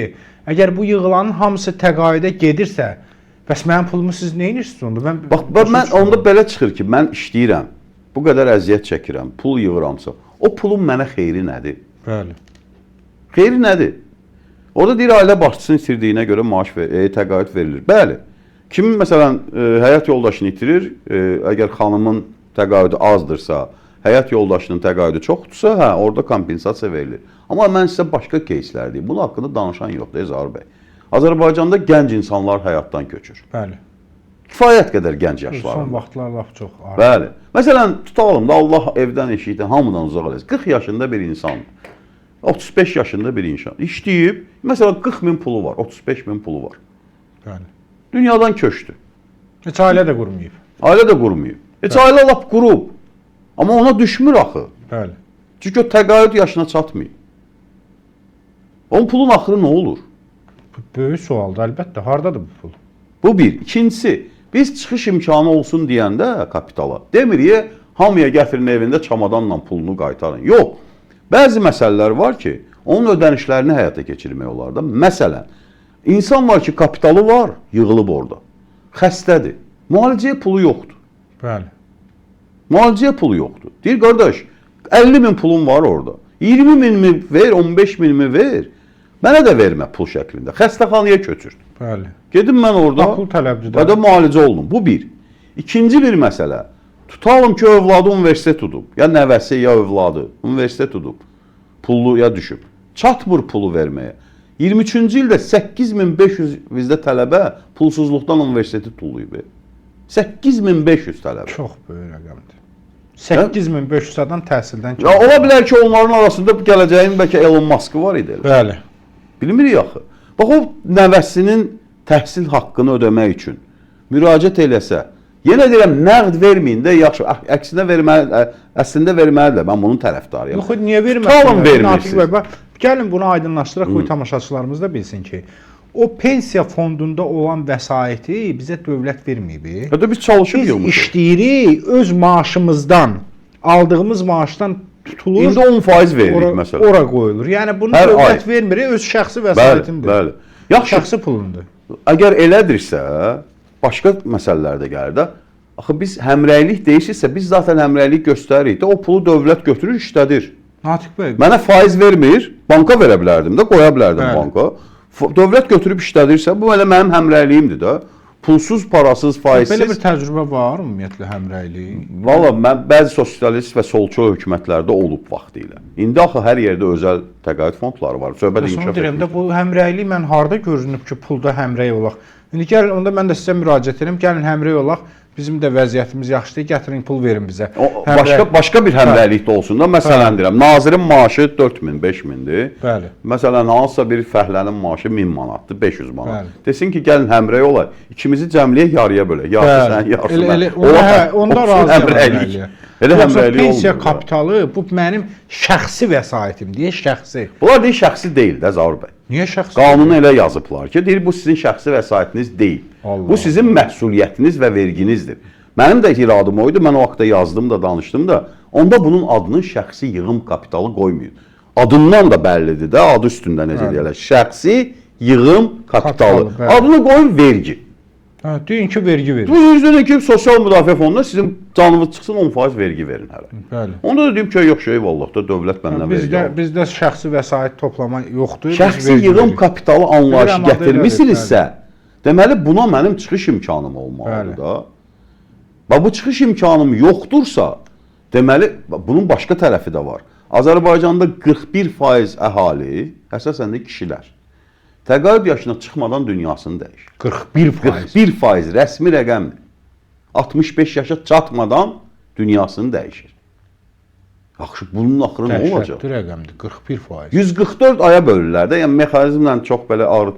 əgər bu yığılanın hamısı təqaüdə gedirsə, bəs mənim pulumu siz nə edirsiniz onda? Mən bax mən onda belə çıxır ki, mən işləyirəm, bu qədər əziyyət çəkirəm, pul yığıramsa, o pulun mənə xeyri nədir? Bəli. Xeyri nədir? Orada deyir ailə başçısının itirdiyinə görə maaş təqaüd verilir. Bəli. Kimin məsələn həyat yoldaşını itirir, əgər xanımın təqaüdü azdırsa, həyat yoldaşının təqaüdü çoxdursa, hə, orada kompensasiya verilir. Amma mən sizə başqa keyslər deyim. Bunun haqqında danışan yoxdur, Zahir bəy. Azərbaycanda gənc insanlar həyatdan köçür. Bəli. Kifayət qədər gənc yaşlarında. Son vaxtlar lap çox artır. Bəli. Məsələn, tutalım da Allah evdən, eşikdən hamıdan uzaq eləsin. 40 yaşında bir insan, 35 yaşında bir insan işləyib, məsələn 40 min pulu var, 35 min pulu var. Bəli. Dünyadan köçdü. Heç ailə də qurmayıb. Ailə də qurmayıb. Heç ailə lap qurub. Amma ona düşmür axı. Bəli. Çünki o təqaüd yaşına çatmayıb. Onun pulun axırı nə olur? Bu böyük sualdır əlbəttə. Hardadır bu pul? Bu bir. İkincisi, biz çıxış imkanı olsun deyəndə kapitala demirik, hamıya gətirin evində çamadanla pulunu qaytarın. Yox. Bəzi məsələlər var ki, onun ödənişlərini həyata keçirmək olar da. Məsələn, insan var ki, kapitalı var, yığılıb orada. Xəstədir. Müalicəyə pulu yoxdur. Bəli. Müalicəyə pulu yoxdur. Deyir, qardaş, 50 min pulum var orada. 20 minimi ver, 15 minimi ver. Mənə də vermə pul şəklində. Xəstəxanaya köçür. Bəli. Gedim mən orada. Pul tələbdir də. Və də müalicə olunum. Bu bir. İkinci bir məsələ. Tutalım ki, övladı universitet udub. Ya nəvəsi, ya övladı universitet udub. Pulluya düşüb. Çatmır pulu verməyə. 23-cü ildə 8500 bizdə tələbə pulsuzluqdan universiteti tullayıb. 8500 tələbə. Çox böyük rəqəmdir. 8500 adam təhsildən Ya ola bilər ki, onların arasında gələcəyin bəlkə Elon Musk-ı var idi elə. Bəli. Bilmirik axı. Bax o nəvəsinin təhsil haqqını ödəmək üçün müraciət eləsə, yenə deyirəm nəqd verməyin də, yaxşı, əksinə verməli, əslində verməlidirlər. Mən bunun tərəfdarıyam. Yox, niyə verməsinlər? Tutalım vermirsiniz. Natiq bəy, bax, gəlin bunu aydınlaşdıraq, qoy tamaşaçılarımız da bilsin ki, o pensiya fondunda olan vəsaiti bizə dövlət verməyib. Hətta biz çalışıb Biz yığmışıq. işləyirik, öz maaşımızdan, aldığımız maaşdan tutulur. İndi 10% veririk ora, məsələn. Ora qoyulur. Yəni bunu Hər dövlət ay. vermir, öz şəxsi Bəli, vəsaitindir. bəli. Yaxşı, Şəxsi pulundur. əgər elədirsə, başqa məsələlər də gəlir də. Axı biz həmrəylik deyirsinizsə, biz zaten həmrəylik göstəririk də, o pulu dövlət götürür, işlədir. Natiq bəy, Mənə faiz vermir, banka verə bilərdim də, qoya bilərdim Bəli. banka. Dövlət götürüb işlədirsə, bu elə mənim həmrəyliyimdir də. Pulsuz, parasız, faizsiz. belə bir təcrübə var ümumiyyətlə həmrəylik. Valla mən bəzi sosialist və solçu hökumətlərdə olub vaxtilə. İndi axı hər yerdə özəl təqaüd fondları var. Söhbət Bəs onu inkişaf deyirəm də etmir. bu həmrəylik mən harda görünüb ki, pulda həmrəy olaq? İndi gəlin onda mən də sizə müraciət edirəm. Gəlin həmrəy olaq. Bizim də vəziyyətimiz yaxşıdır. Gətirin pul verin bizə. O, başqa bir həmrəylik də olsun da. Məsələn deyirəm, nazirin maaşı 4000, 5000-dir. Bəli. Məsələn, hansısa bir fəhlənin maaşı 1000 manatdır, 500 manat. Bəli. Desin ki, gəlin həmrəy olaq. İkimizi cəmləyək, yarıya bölək. Yarısı sənin, yarısı Elə, mənim. elə, onda, Ola- hə, onda olsun razıyam həmrəylik. həmrəyliyə. Elə Yoxsa həmrəylik pensiya olmur. kapitalı bu mənim şəxsi vəsaitim deyə şəxsi. Bunlar deyir şəxsi deyil də Zaur bəy. Niyə şəxsi? Qanunu elə yazıblar ki, deyir bu sizin şəxsi vəsaitiniz deyil. Allah Bu sizin məsuliyyətiniz və verginizdir. Mənim də iradım o idi. Mən o vaxtda yazdım da, danışdım da. Onda bunun adını şəxsi yığım kapitalı qoymayın. Adından da bəllidir də, adı üstündə necə deyirlər. Şəxsi yığım kapitalı. Kapitalı, bəli. Adını qoyun vergi. Hə, deyin ki, vergi verin. Bu yüzden ki, sosial müdafiə fonduna sizin canınız çıxsın 10% vergi verin hər ay. Bəli. Onda da deyim ki, yox, eyvallah da dövlət məndən vergi Bizdə alır. bizdə şəxsi vəsait toplama yoxdur. biz Şəxsi vergi yığım veririk. kapitalı anlayışı Bilirəm, adı elədir, gətirmisinizsə, deməli buna mənim çıxış imkanım olmalıdır Bəli. da. Və bu çıxış imkanım yoxdursa, deməli bunun başqa tərəfi də var. Azərbaycanda 41% əhali, əsasən də kişilər, təqaüd yaşına çıxmadan dünyasını dəyişir. 41%. 41% rəsmi rəqəmdir. 65 yaşa çatmadan dünyasını dəyişir. Yaxşı, bunun axırı nə olacaq? Dəhşətli rəqəmdir. 41%. 144 aya bölürlər də. Yəni mexanizmlə çox belə ağır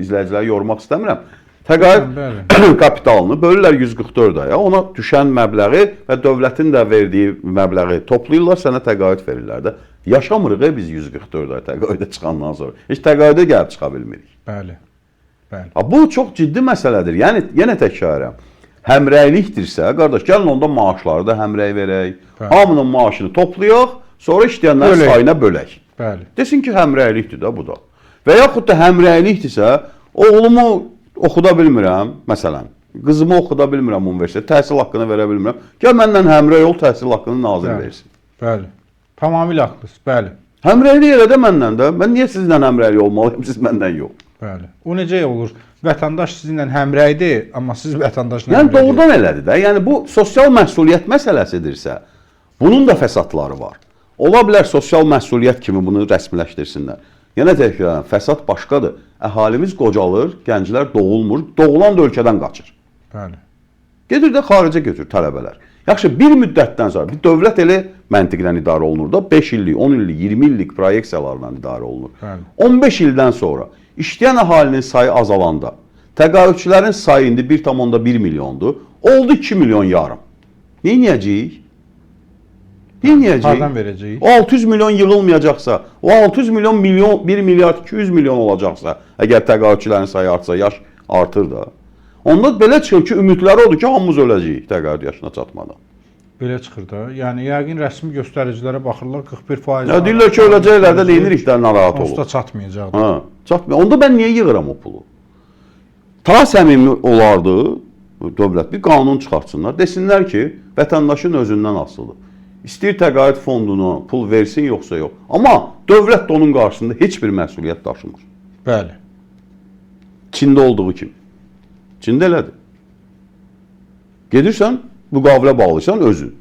izləyiciləri yormaq istəmirəm. Təqaüd Bəli, kapitalını bölürlər 144 aya. Ona düşən məbləği və dövlətin də verdiyi məbləği toplayırlar, sənə təqaüd verirlər də. Yaşamırıq biz 144 ay təqaüdə çıxandan sonra. Heç təqaüdə gəlib çıxa bilmirik. Bəli. Bəli. Ha, bu çox ciddi məsələdir. Yəni yenə təkrar edirəm. Həmrəylikdirsə, qardaş, gəlin onda maaşları da həmrəy verək. Bəli. Hamının maaşını toplayaq, sonra işləyənlərin Bölək. sayına bölək. Bəli. Desin ki, həmrəylikdir də bu da. Və yaxud da həmrəylikdirsə, oğlumu oxuda bilmirəm, məsələn, qızımı oxuda bilmirəm universitetdə, təhsil haqqını verə bilmirəm. Gəl mənlə həmrəy ol, təhsil haqqını nazir Bəli. versin. Bəli. Tamamilə haqlısınız. Bəli. Həmrəylik elə də mənlə də. Mən niyə sizinlə həmrəylik olmalıyam, siz məndən yox. Bəli. O necə olur? Vətəndaş sizinlə həmrəydir, amma siz vətəndaşla Yəni həmrəy doğrudan elədir də. Yəni bu sosial məsuliyyət məsələsidirsə, bunun da fəsadları var. Ola bilər sosial məsuliyyət kimi bunu rəsmiləşdirsinlər. Yenə təkrar edirəm, fəsad başqadır. Əhalimiz qocalır, gənclər doğulmur, doğulan da ölkədən qaçır. Bəli. Gedir də xaricə götür tələbələr. Yaxşı, bir müddətdən sonra bir dövlət elə məntiqlə idarə olunur da, 5 illik, 10 illik, 20 illik proyeksiyalarla idarə olunur. Bəli. 15 ildən sonra işləyən əhalinin sayı azalanda, təqaüdçülərin sayı indi 1,1 milyondur, oldu 2 milyon yarım. Nə edəcəyik? Nə edəcəyik? Hardan verəcəyik? O 600 milyon yığılmayacaqsa, o 600 milyon 1 milyard 200 milyon olacaqsa, əgər təqaüdçülərin sayı artsa, yaş artır da. Onda belə çıxır ki, ümidləri odur ki, hamımız öləcəyik təqaüd yaşına çatmadan. Belə çıxır da. Yəni yəqin rəsmi göstəricilərə baxırlar 41%. Ya deyirlər ki, öləcəklər də neynirik də narahat Onsuz da olub. çatmayacaqdır. Ha, çatmıyor. Onda mən niyə yığıram o pulu? Ta səmimi olardı dövlət bir qanun çıxartsınlar. Desinlər ki, vətəndaşın özündən asılıdır. İstəyir təqaüd fonduna pul versin yoxsa yox. Amma dövlət də onun qarşısında heç bir məsuliyyət daşımır. Bəli. Çində olduğu kimi. Çində elədir. Gedirsən, müqavilə bağlayırsan özün.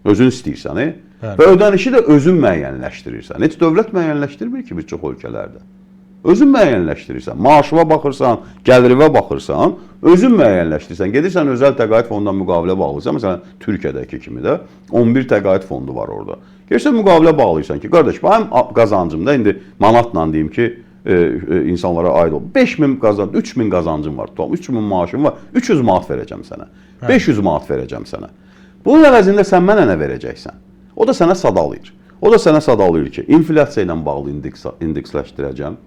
Özün istəyirsən, Bəli. Və ödənişi də özün müəyyənləşdirirsən. Heç dövlət müəyyənləşdirmir ki, bir çox ölkələrdə. Özün müəyyənləşdirirsən. Maaşına baxırsan, gəlirivə baxırsan, özün müəyyənləşdirirsən. Gedirsən özəl təqaüd fondundan müqavilə bağlayırsan. Məsələn, Türkiyədəki kimi də 11 təqaüd fondu var orada. Gedirsən müqavilə bağlayırsan ki, qardaş, mənim qazancım da indi manatla deyim ki, insanlara aid ol. 5000 qazan, 3000 qazancım var, tutalım, 3000 maaşım var, 300 manat verəcəm sənə. 500 manat verəcəm sənə. Bunun əvəzində sən mənə nə verəcəksən? O da sənə sadalayır. O da sənə sadalayır ki, inflyasiya ilə bağlı indeksləşdirəcəm.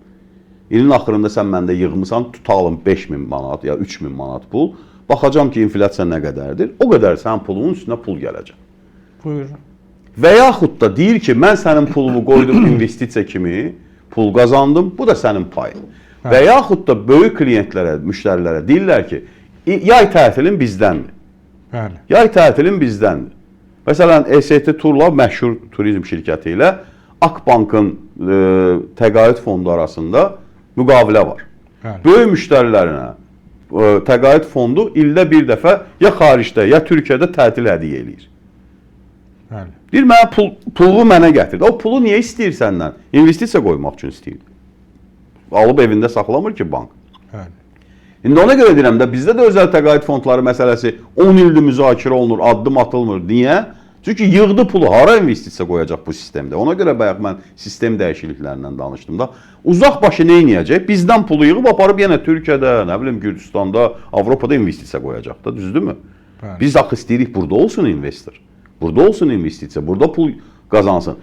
İlin axırında sən məndə yığmısan, tutalım 5000 manat ya 3000 manat pul. Baxacam ki, inflyasiya nə qədərdir. O qədər sənin pulunun üstünə pul gələcək. Buyurun. Və yaxud da deyir ki, mən sənin pulunu qoydum investisiya kimi, pul qazandım, bu da sənin payın. Və yaxud da böyük klientlərə, müştərilərə deyirlər ki, yay tətilin bizdəndir. Bəli. Yay tətilin bizdəndir. Məsələn, EST Turla məşhur turizm şirkəti ilə Akbankın təqaüd fondu arasında müqavilə var. Bəli. Böyük müştərilərinə təqaüd fondu ildə bir dəfə ya xaricdə, ya Türkiyədə tətil hədiyyə eləyir. Bəli. Deyir mənə pulu mənə gətirdi. O pulu niyə istəyir səndən? İnvestisiya qoymaq üçün istəyir. Alıb evində saxlamır ki bank. Bəli. İndi ona görə deyirəm də bizdə də özəl təqaüd fondları məsələsi 10 ildir müzakirə olunur, addım atılmır. Niyə? Çünki yığdı pulu hara investisiya qoyacaq bu sistemdə? Ona görə bayaq mən sistem dəyişikliklərindən danışdım da. Uzaq başı nə edəcək? Bizdən pulu yığıb aparıb yenə Türkiyədə, nə bilim Gürcüstanda, Avropada investisiya qoyacaq da, düzdürmü? Bəli. Biz axı istəyirik burada olsun investor. Burada olsun investisiya, burada pul qazansın.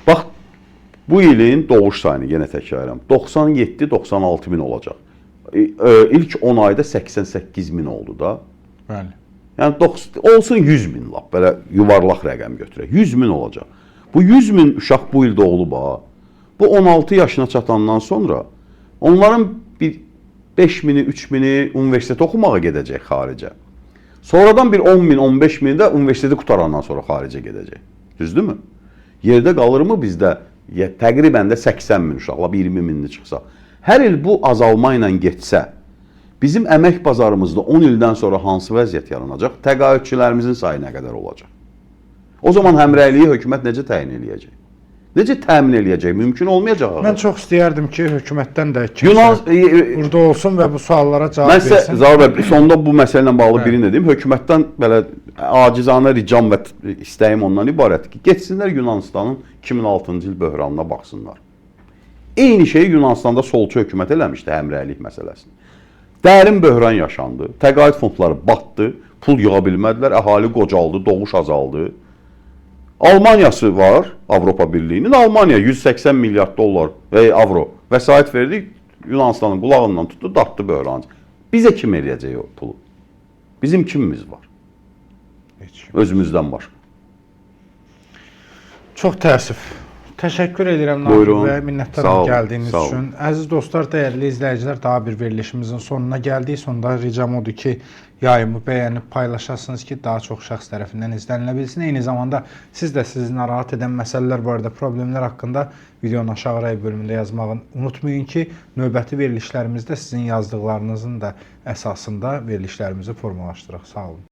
Bax, bu ilin doğuş sayını yenə təkrar edirəm. 97-96 min olacaq. İlk 10 ayda 88 min oldu da. Bəli. Yəni olsun 100 min lap belə yuvarlaq rəqəm götürək. 100 min olacaq. Bu 100 min uşaq bu il doğulub ha. Bu 16 yaşına çatandan sonra onların bir 5 mini, 3 mini universitet oxumağa gedəcək xaricə. Sonradan bir 10 min, 15 mini də universiteti qutarandan sonra xaricə gedəcək. Düzdürmü? Yerdə qalırmı bizdə ya, təqribən də 80 min uşaq, lap 20 minini çıxsa. Hər il bu azalma ilə getsə, bizim əmək bazarımızda 10 ildən sonra hansı vəziyyət yaranacaq? Təqaüdçülərimizin sayı nə qədər olacaq? O zaman həmrəyliyi hökumət necə təyin eləyəcək? Necə təmin eləyəcək? Mümkün olmayacaq. Mən çox istəyərdim ki, hökumətdən də kimsə burada olsun və bu suallara cavab Mən sizə versin. Zaur bəy, sonda bu məsələ ilə bağlı birini də deyim. Hökumətdən belə acizanə ricam və istəyim ondan ibarətdir ki, getsinlər Yunanistanın 2006-cı il böhranına baxsınlar. Eyni şeyi Yunanistanda solçu hökumət eləmişdi həmrəylik məsələsini. Dərin böhran yaşandı. Təqaüd fondları batdı, pul yığa bilmədilər, əhali qocaldı, doğuş azaldı. Almaniyası var Avropa Birliyinin. Almaniya 180 milyard dollar və avro vəsait verdi. Yunanistanın qulağından tutdu, dartdı böhranı. Bizə kim eləyəcək o pulu? Bizim kimimiz var? Heç kim. Özümüzdən başqa. Çox təəssüf. Təşəkkür edirəm Natiq bəy, minnətdaram gəldiyiniz üçün. Əziz dostlar, dəyərli izləyicilər, daha bir verilişimizin sonuna gəldik. Sonda ricam odur ki, yayımı bəyənib paylaşasınız ki, daha çox şəxs tərəfindən izlənilə bilsin. Eyni zamanda siz də sizi narahat edən məsələlər barədə, problemlər haqqında videonun aşağı rəy bölümündə yazmağı unutmayın ki, növbəti verilişlərimizdə sizin yazdıqlarınızın da əsasında verilişlərimizi formalaşdıraq. Sağ olun.